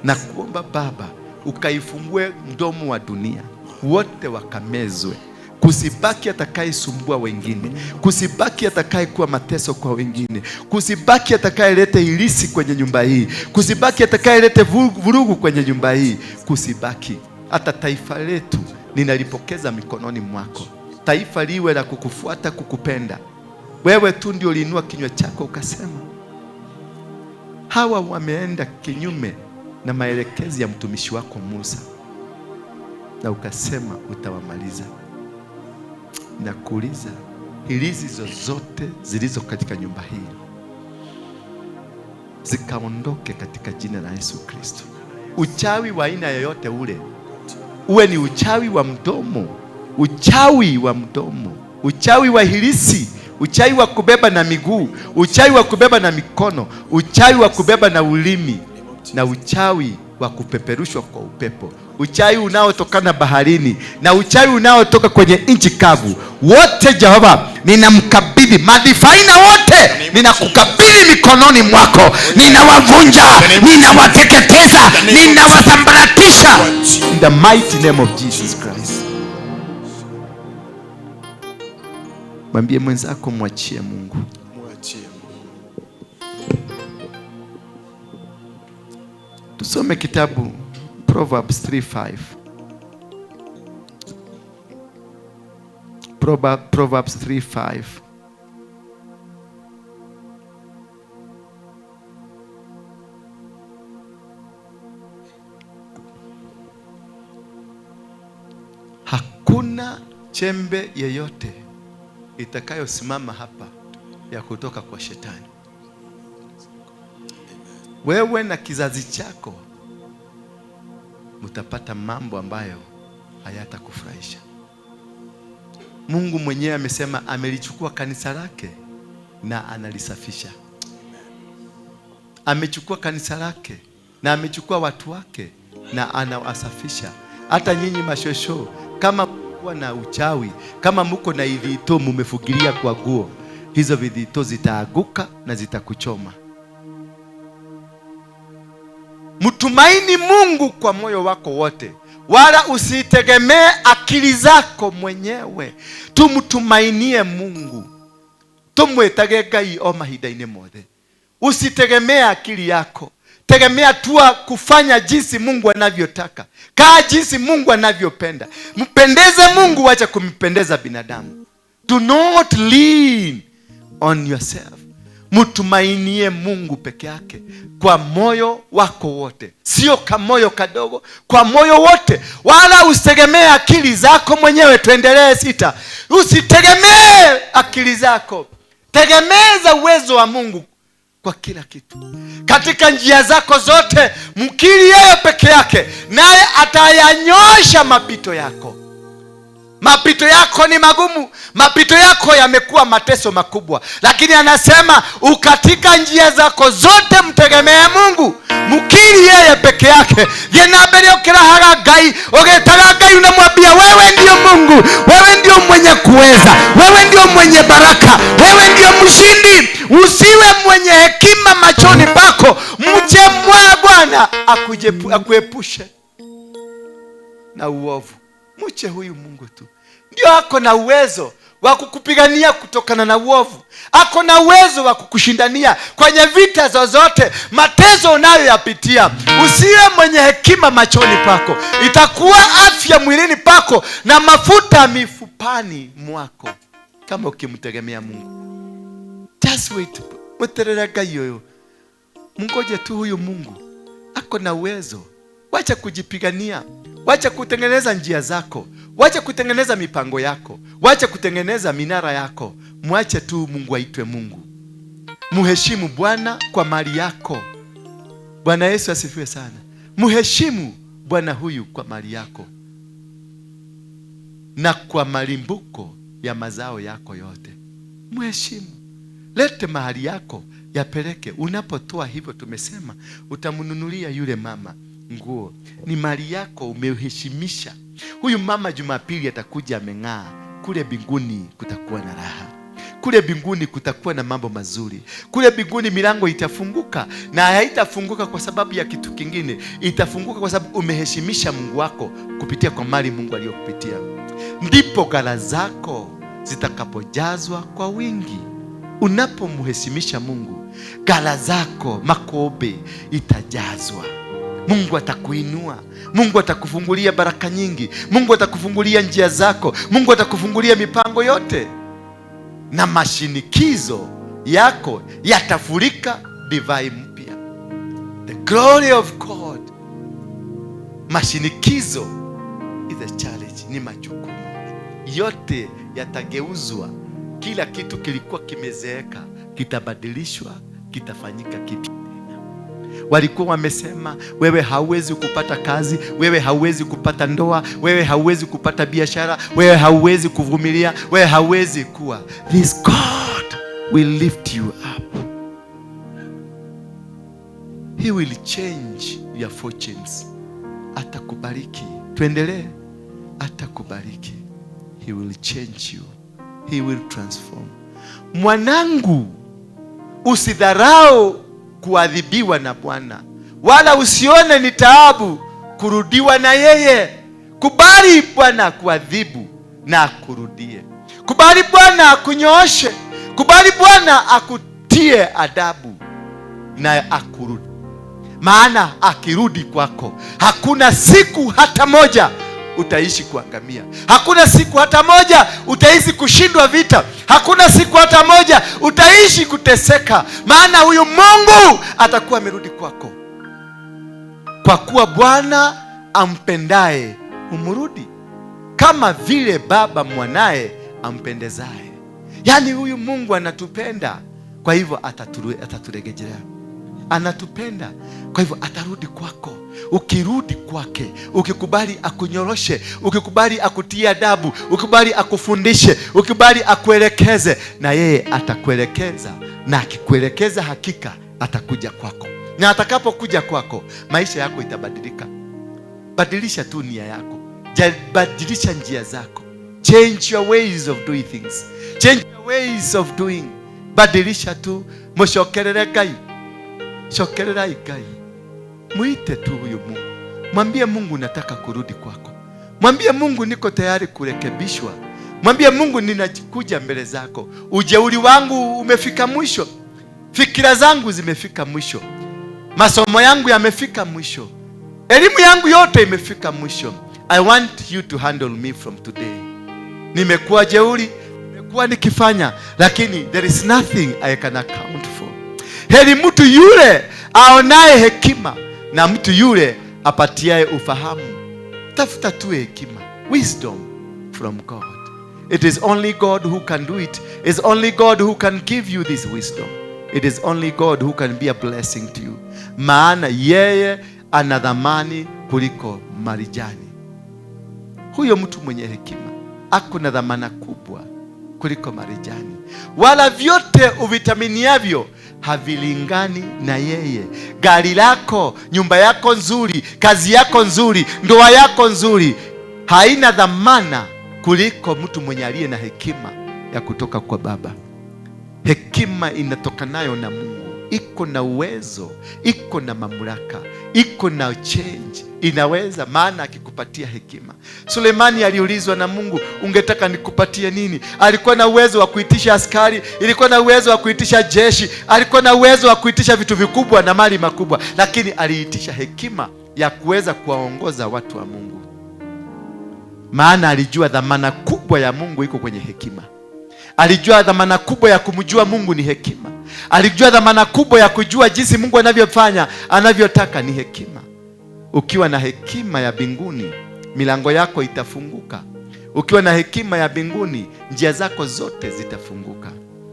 Na kuomba Baba ukaifungue mdomo wa dunia, wote wakamezwe, kusibaki atakayesumbua wengine, kusibaki atakayekuwa mateso kwa wengine, kusibaki atakayeleta ilisi kwenye nyumba hii, kusibaki atakayeleta vurugu kwenye nyumba hii, kusibaki hata taifa letu ninalipokeza mikononi mwako. Taifa liwe la kukufuata, kukupenda wewe tu. Ndio uliinua kinywa chako ukasema hawa wameenda kinyume na maelekezo ya mtumishi wako Musa, na ukasema utawamaliza. Nakuuliza, hilizi zozote zilizo katika nyumba hii zikaondoke katika jina la Yesu Kristo. Uchawi wa aina yoyote ule, uwe ni uchawi wa mdomo, uchawi wa mdomo, uchawi wa hilisi, uchawi wa kubeba na miguu, uchawi wa kubeba na mikono, uchawi wa kubeba na ulimi, na uchawi wa kupeperushwa kwa upepo, uchawi unaotokana baharini na uchawi unaotoka kwenye nchi kavu, wote Jehova ninamkabidhi madifaina wote, ninakukabidhi mikononi mwako, ninawavunja, ninawateketeza, ninawasambaratisha in the mighty name of Jesus Christ. Mwambie mwenzako, mwachie Mungu. Mwachie Mungu. Tusome kitabu Proverbs 3:5. Proverbs 3:5. Hakuna chembe yeyote itakayosimama hapa ya kutoka kwa shetani. Wewe na kizazi chako mtapata mambo ambayo hayatakufurahisha. Mungu mwenyewe amesema amelichukua kanisa lake na analisafisha. Amechukua kanisa lake na amechukua watu wake na anawasafisha. Hata nyinyi mashosho, kama mko na uchawi, kama mko na idhito mumefugilia kwa guo, hizo vidhito zitaaguka na zitakuchoma. Mtumaini Mungu kwa moyo wako wote, wala usitegemee akili zako mwenyewe. Tumtumainie Mungu, tumwitage Ngai o mahinda-inĩ mothe. Usitegemee akili yako, tegemea tu kufanya jinsi Mungu anavyotaka, kaa jinsi Mungu anavyopenda. Mpendeze Mungu, wacha kumpendeza binadamu. Do not lean on yourself. Mtumainie Mungu peke yake kwa moyo wako wote, sio kwa moyo kadogo, kwa moyo wote, wala usitegemee akili zako mwenyewe. Tuendelee 6. Usitegemee akili zako, tegemeza uwezo wa Mungu kwa kila kitu. Katika njia zako zote mkiri yeye peke yake, naye atayanyosha mapito yako. Mapito yako ni magumu, mapito yako yamekuwa mateso makubwa, lakini anasema ukatika njia zako zote mtegemee Mungu, mkiri yeye peke yake. Yenabere ukirahaga Ngai, ugetaga Ngai, unamwambia wewe ndio Mungu, wewe ndio mwenye kuweza, wewe ndio mwenye baraka, wewe ndio mshindi. Usiwe mwenye hekima machoni pako, mche mwa Bwana akuepushe na uovu. Mche huyu Mungu tu, ndio ako na uwezo wa kukupigania kutokana na uovu. Ako na uwezo wa kukushindania kwenye vita zozote, mateso unayoyapitia. Usiwe mwenye hekima machoni pako, itakuwa afya mwilini pako na mafuta mifupani mwako, kama ukimtegemea Mungu. Just wait, mterere Ngai uyu, mngoje tu huyu Mungu, ako na uwezo. Wacha kujipigania, wacha kutengeneza njia zako, wacha kutengeneza mipango yako, wacha kutengeneza minara yako. Mwache tu Mungu aitwe Mungu. Muheshimu Bwana kwa mali yako. Bwana Yesu asifiwe sana. Muheshimu Bwana huyu kwa mali yako na kwa malimbuko ya mazao yako yote. Muheshimu. Lete mahali yako yapeleke. Unapotoa hivyo, tumesema utamnunulia yule mama nguo. Ni mali yako, umeheshimisha. Huyu mama Jumapili atakuja ameng'aa. Kule mbinguni kutakuwa na raha. Kule mbinguni kutakuwa na mambo mazuri. Kule mbinguni milango itafunguka, na haitafunguka kwa sababu ya kitu kingine. Itafunguka kwa sababu umeheshimisha Mungu wako kupitia kwa mali Mungu aliyokupitia. Ndipo ghala zako zitakapojazwa kwa wingi. Unapomheshimisha Mungu, ghala zako makobe itajazwa. Mungu atakuinua. Mungu atakufungulia baraka nyingi. Mungu atakufungulia njia zako. Mungu atakufungulia mipango yote. Na mashinikizo yako yatafurika divai mpya. The glory of God. Mashinikizo is a challenge, ni majukumu. Yote yatageuzwa. Kila kitu kilikuwa kimezeeka kitabadilishwa, kitafanyika kipya. Walikuwa wamesema wewe hauwezi kupata kazi, wewe hauwezi kupata ndoa, wewe hauwezi kupata biashara, wewe hauwezi kuvumilia, wewe hauwezi kuwa. This God will lift you up. He will change your fortunes. Atakubariki. Tuendelee. Atakubariki. He will change you. He will transform. Mwanangu, usidharau kuadhibiwa na Bwana, wala usione ni taabu kurudiwa na yeye. Kubali Bwana kuadhibu na akurudie. Kubali Bwana akunyooshe. Kubali Bwana akutie adabu na akurudi. Maana akirudi kwako, hakuna siku hata moja utaishi kuangamia. Hakuna siku hata moja utaishi kushindwa vita. Hakuna siku hata moja utaishi kuteseka. Maana huyu Mungu atakuwa amerudi kwako. Kwa kuwa Bwana ampendaye humrudi, kama vile baba mwanaye ampendezaye. Yaani huyu Mungu anatupenda, kwa hivyo ataturejelea. Anatupenda, kwa hivyo atarudi kwako. Ukirudi kwake, ukikubali akunyoroshe, ukikubali akutie adabu, ukikubali akufundishe, ukikubali akuelekeze, na yeye atakuelekeza. Na akikuelekeza hakika atakuja kwako. Na atakapokuja kwako, maisha yako itabadilika. Badilisha tu nia yako, badilisha njia zako. Change your ways of doing things. Change your ways of doing. Badilisha tu. Mushokerere Ngai. Shokererai Ngai. Muite tu huyu Mungu. Mwambie Mungu nataka kurudi kwako. Mwambie Mungu niko tayari kurekebishwa. Mwambie Mungu ninakuja mbele zako. Ujeuri wangu umefika mwisho. Fikira zangu zimefika mwisho. Masomo yangu yamefika mwisho. Elimu yangu yote imefika mwisho. I want you to handle me from today. Nimekuwa jeuri, nimekuwa nikifanya, lakini there is nothing I can account for. Heri mtu yule aonaye hekima na mtu yule apatiaye ufahamu. Tafuta tu hekima, wisdom from God. It is only God who can do it. It's only God who can give you this wisdom. It is only God who can be a blessing to you. Maana yeye ana dhamani kuliko marijani. Huyo mtu mwenye hekima ako na dhamana kubwa kuliko marijani. Wala vyote uvitaminiavyo havilingani na yeye. Gari lako, nyumba yako nzuri, kazi yako nzuri, ndoa yako nzuri, haina dhamana kuliko mtu mwenye aliye na hekima ya kutoka kwa Baba. Hekima inatokanayo na Mungu iko na uwezo, iko na mamlaka, iko na change, inaweza. Maana akikupatia hekima. Sulemani aliulizwa na Mungu, ungetaka nikupatie nini? Alikuwa na uwezo wa kuitisha askari, ilikuwa na uwezo wa kuitisha jeshi, alikuwa na uwezo wa kuitisha vitu vikubwa na mali makubwa, lakini aliitisha hekima ya kuweza kuwaongoza watu wa Mungu. Maana alijua dhamana kubwa ya Mungu iko kwenye hekima. Alijua dhamana kubwa ya kumjua Mungu ni hekima. Alijua dhamana kubwa ya kujua jinsi Mungu anavyofanya, anavyotaka ni hekima. Ukiwa na hekima ya mbinguni, milango yako itafunguka. Ukiwa na hekima ya mbinguni, njia zako zote zitafunguka.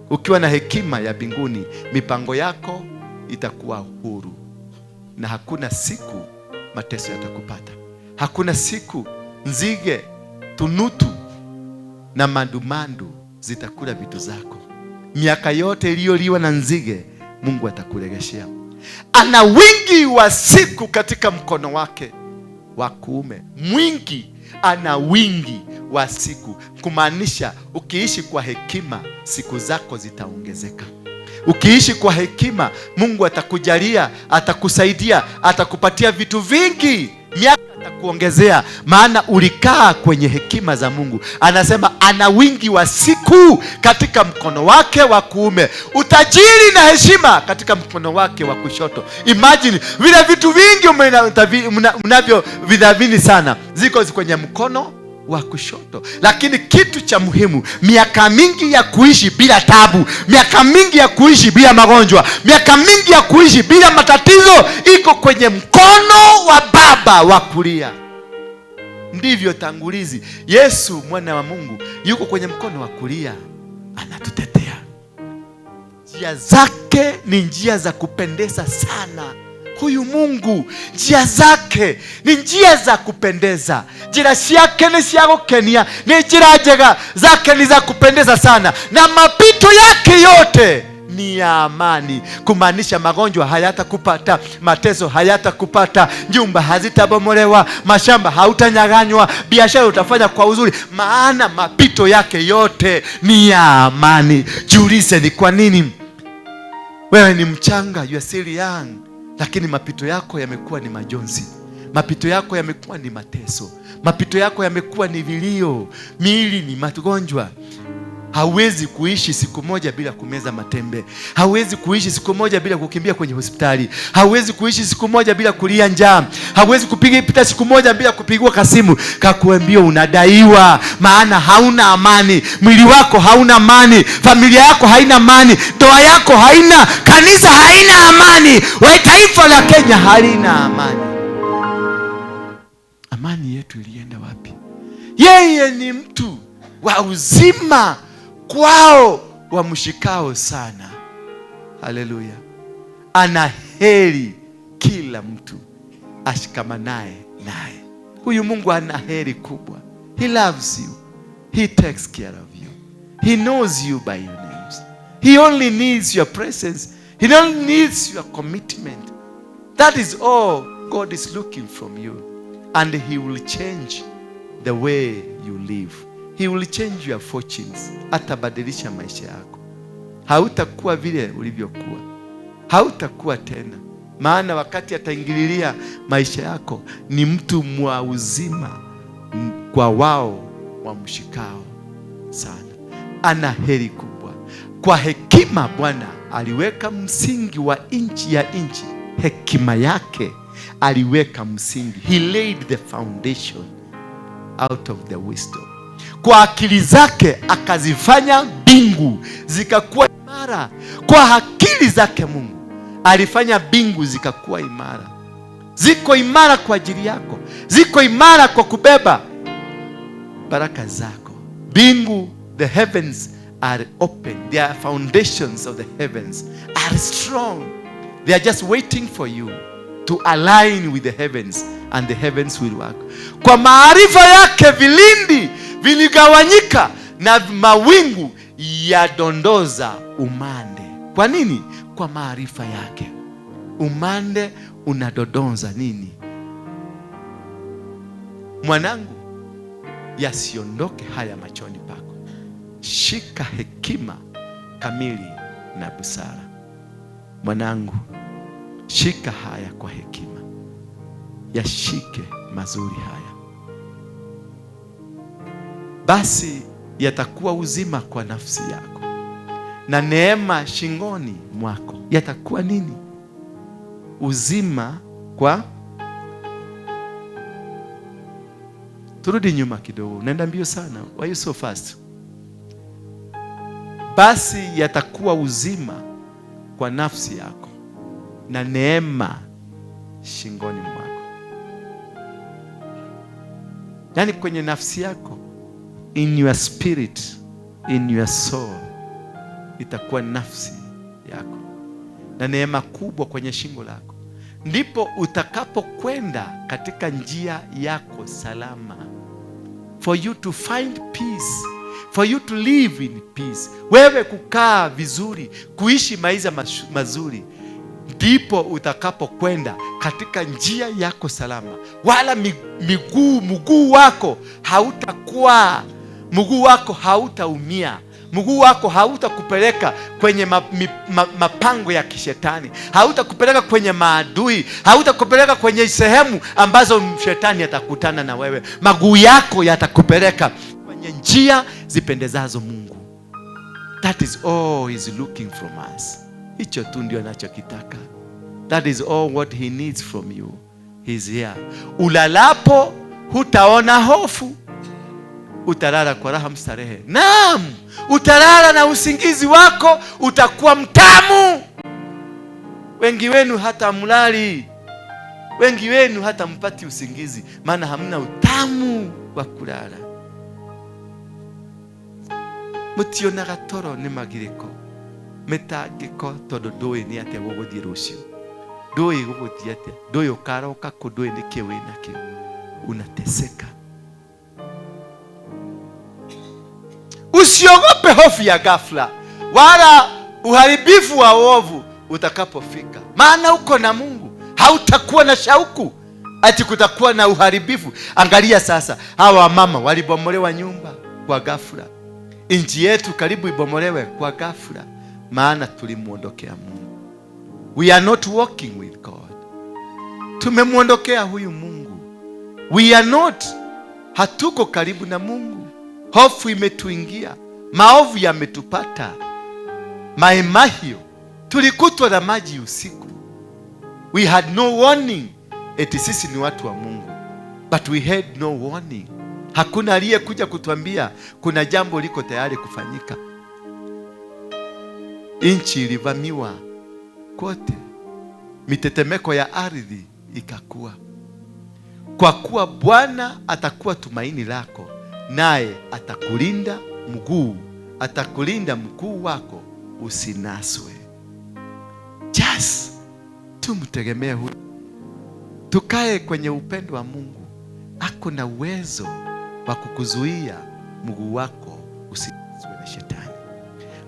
Ukiwa na hekima ya mbinguni, mipango yako itakuwa huru. Na hakuna siku mateso yatakupata. Hakuna siku nzige, tunutu na mandumandu zitakula vitu zako. Miaka yote iliyoliwa na nzige, Mungu atakuregeshea. Ana wingi wa siku katika mkono wake wa kuume. Mwingi, ana wingi wa siku. Kumaanisha ukiishi kwa hekima, siku zako zitaongezeka. Ukiishi kwa hekima, Mungu atakujalia, atakusaidia, atakupatia vitu vingi. Miaka atakuongezea, maana ulikaa kwenye hekima za Mungu. Anasema ana wingi wa siku katika mkono wake wa kuume, utajiri na heshima katika mkono wake wa kushoto. Imagine vile vitu vingi mnavyovidhamini sana ziko kwenye mkono wa kushoto. Lakini kitu cha muhimu, miaka mingi ya kuishi bila tabu, miaka mingi ya kuishi bila magonjwa, miaka mingi ya kuishi bila matatizo iko kwenye mkono wa Baba wa kulia. Ndivyo tangulizi. Yesu mwana wa Mungu yuko kwenye mkono wa kulia, anatutetea. Njia zake ni njia za kupendeza sana Huyu Mungu njia zake ni njia za kupendeza, njira ciake ni cia gukenia, ni njira njega zake ni za kupendeza sana, na mapito yake yote ni ya amani. Kumaanisha magonjwa hayatakupata, mateso hayatakupata, nyumba hazitabomolewa, mashamba hautanyang'anywa, biashara utafanya kwa uzuri, maana mapito yake yote ni ya amani. Jiulize, ni kwa nini wewe ni mchanga, you are still young, lakini mapito yako yamekuwa ni majonzi, mapito yako yamekuwa ni mateso, mapito yako yamekuwa ni vilio, miili ni magonjwa. Hauwezi kuishi siku moja bila kumeza matembe. Hauwezi kuishi siku moja bila kukimbia kwenye hospitali. Hauwezi kuishi siku moja bila kulia njaa. Hauwezi kupita siku moja bila kupigwa kasimu kakuambia unadaiwa, maana hauna amani. Mwili wako hauna amani, familia yako haina amani, ndoa yako haina, kanisa haina amani, wa taifa la Kenya halina amani. Amani yetu ilienda wapi? Yeye ni mtu wa uzima kwao wamshikao sana. Haleluya. Ana heri kila mtu ashikamanaye naye. Huyu Mungu ana heri kubwa. He loves you. He takes care of you. He knows you by your names. He only needs your presence. He only needs your commitment. That is all God is looking from you. And he will change the way you live. He will change your fortunes. Atabadilisha maisha yako. Hautakuwa vile ulivyokuwa. Hautakuwa tena. Maana wakati ataingililia maisha yako, ni mtu mwa uzima kwa wao wamshikao sana. Ana heri kubwa. Kwa hekima Bwana aliweka msingi wa nchi ya nchi. Hekima yake aliweka msingi. He laid the foundation out of the wisdom. Kwa akili zake akazifanya mbingu zikakuwa imara. Kwa akili zake Mungu alifanya mbingu zikakuwa imara. Ziko imara kwa ajili yako, ziko imara kwa kubeba baraka zako. Mbingu, the heavens are open. Their foundations of the heavens are strong. They are just waiting for you to align with the heavens, and the heavens will work. Kwa maarifa yake vilindi viligawanyika na mawingu yadondoza umande. Kwa nini? Kwa maarifa yake. Umande unadodonza nini? Mwanangu, yasiondoke haya machoni pako. Shika hekima kamili na busara. Mwanangu, shika haya kwa hekima. Yashike mazuri haya. Basi yatakuwa uzima kwa nafsi yako, na neema shingoni mwako. Yatakuwa nini? Uzima kwa... Turudi nyuma kidogo, unaenda mbio sana. Why you so fast? Basi yatakuwa uzima kwa nafsi yako na neema shingoni mwako. Yaani kwenye nafsi yako, in your spirit, in your soul, itakuwa nafsi yako na neema kubwa kwenye shingo lako. Ndipo utakapokwenda katika njia yako salama. For you to find peace, for you to live in peace. Wewe kukaa vizuri, kuishi maisha mazuri. Ndipo utakapokwenda katika njia yako salama. Wala mguu wako hautakuwa, mguu wako hautaumia. Mguu wako hautakupeleka kwenye mapango ya kishetani. Hautakupeleka kwenye maadui. Hautakupeleka kwenye sehemu ambazo shetani atakutana na wewe. Maguu yako yatakupeleka kwenye njia zipendezazo Mungu. That is all he is looking from us. Hicho tu ndio anachokitaka. That is all what he needs from you. He is here. Ulalapo hutaona hofu. Utalala kwa raha mstarehe. Naam, utalala na usingizi wako utakuwa mtamu. Wengi wenu hata mlali. Wengi wenu hata mpati usingizi, maana hamna utamu wa kulala. Mutionaga toro ni magiriko, mitangiko tondu ndũĩ nĩ atĩa gũgũthiĩ rũciũ. Ndũĩ gũgũthiĩ atĩa, ndũĩ ũkaroka kũ, ndũĩ nĩkĩ wĩnakĩo. Unateseka. Usiogope hofu ya ghafla wala uharibifu wa uovu utakapofika, maana uko na Mungu. Hautakuwa na shauku ati kutakuwa na uharibifu. Angalia sasa, hawa mama walibomolewa nyumba kwa ghafla. Nchi yetu karibu ibomolewe kwa ghafla, maana tulimuondokea Mungu. We are not walking with God. Tumemuondokea huyu Mungu. We are not, hatuko karibu na Mungu. Hofu imetuingia, maovu yametupata. Maimahio tulikutwa na maji usiku. We had no warning. Eti sisi ni watu wa Mungu, but we had no warning. Hakuna aliyekuja kutuambia kuna jambo liko tayari kufanyika. Nchi ilivamiwa kote, mitetemeko ya ardhi ikakua. Kwa kuwa Bwana atakuwa tumaini lako, naye atakulinda mguu, atakulinda mguu wako usinaswe. Just tumtegemee huyu, tukae kwenye upendo wa Mungu. Ako na uwezo wa kukuzuia mguu wako usinaswe na shetani,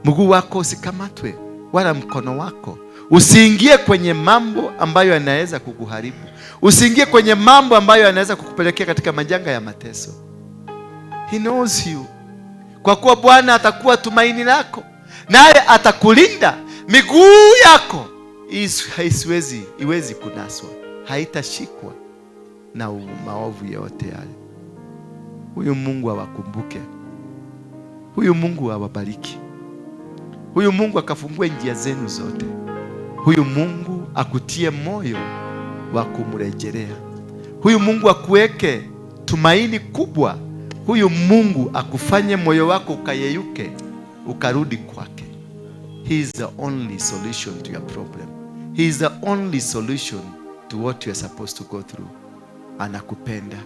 mguu wako usikamatwe, wala mkono wako usiingie kwenye mambo ambayo yanaweza kukuharibu, usiingie kwenye mambo ambayo yanaweza kukupelekea katika majanga ya mateso. He knows you. Kwa kuwa Bwana atakuwa tumaini lako, naye atakulinda miguu yako haisiwezi iwezi kunaswa, haitashikwa na maovu yote yale. Huyu Mungu awakumbuke, huyu Mungu awabariki, huyu Mungu akafungue njia zenu zote, huyu Mungu akutie moyo wa kumrejelea, huyu Mungu akuweke tumaini kubwa, huyu Mungu akufanye moyo wako ukayeyuke, ukarudi kwake. He is the only solution to your problem. He is the only solution to what you are supposed to go through. Anakupenda.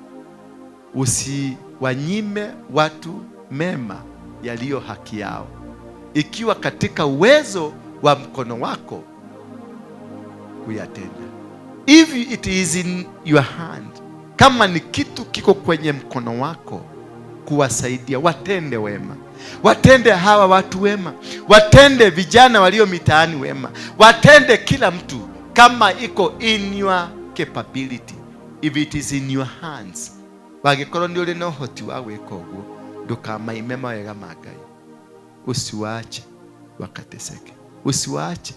Usiwanyime watu mema yaliyo haki yao, ikiwa katika uwezo wa mkono wako kuyatenda. If it is in your hand, kama ni kitu kiko kwenye mkono wako kuwasaidia, watende wema. Watende hawa watu wema, watende vijana walio mitaani wema, watende kila mtu kama iko in your capability. If it is in your hands, wangĩkorwo nĩ ũrĩ na ũhoti wa gwĩka ũguo, ndũkamaime mawega ma Ngai. Usiwaache wakateseke, usiwaache,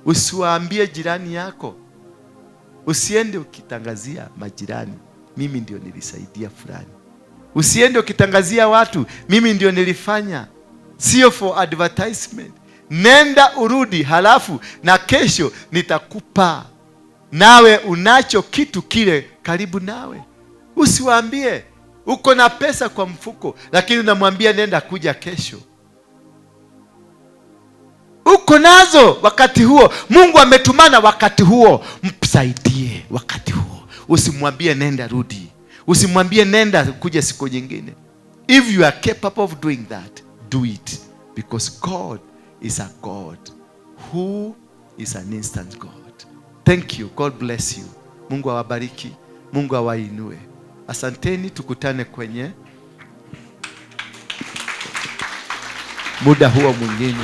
usiwaambie jirani yako, usiende ukitangazia majirani, mimi ndio nilisaidia fulani. Usiende ukitangazia watu, mimi ndio nilifanya. Sio for advertisement. Nenda urudi, halafu na kesho nitakupa. Nawe unacho kitu kile karibu nawe. Usiwaambie uko na pesa kwa mfuko, lakini unamwambia nenda kuja kesho. Uko nazo wakati huo, Mungu ametumana wakati huo, msaidie wakati huo. Usimwambie nenda rudi, usimwambie nenda kuja siku nyingine. If you are capable of doing that, do it, because God is a God who is an instant God. Thank you. God bless you. Mungu awabariki, Mungu awainue. Asanteni, tukutane kwenye muda huo mwingine.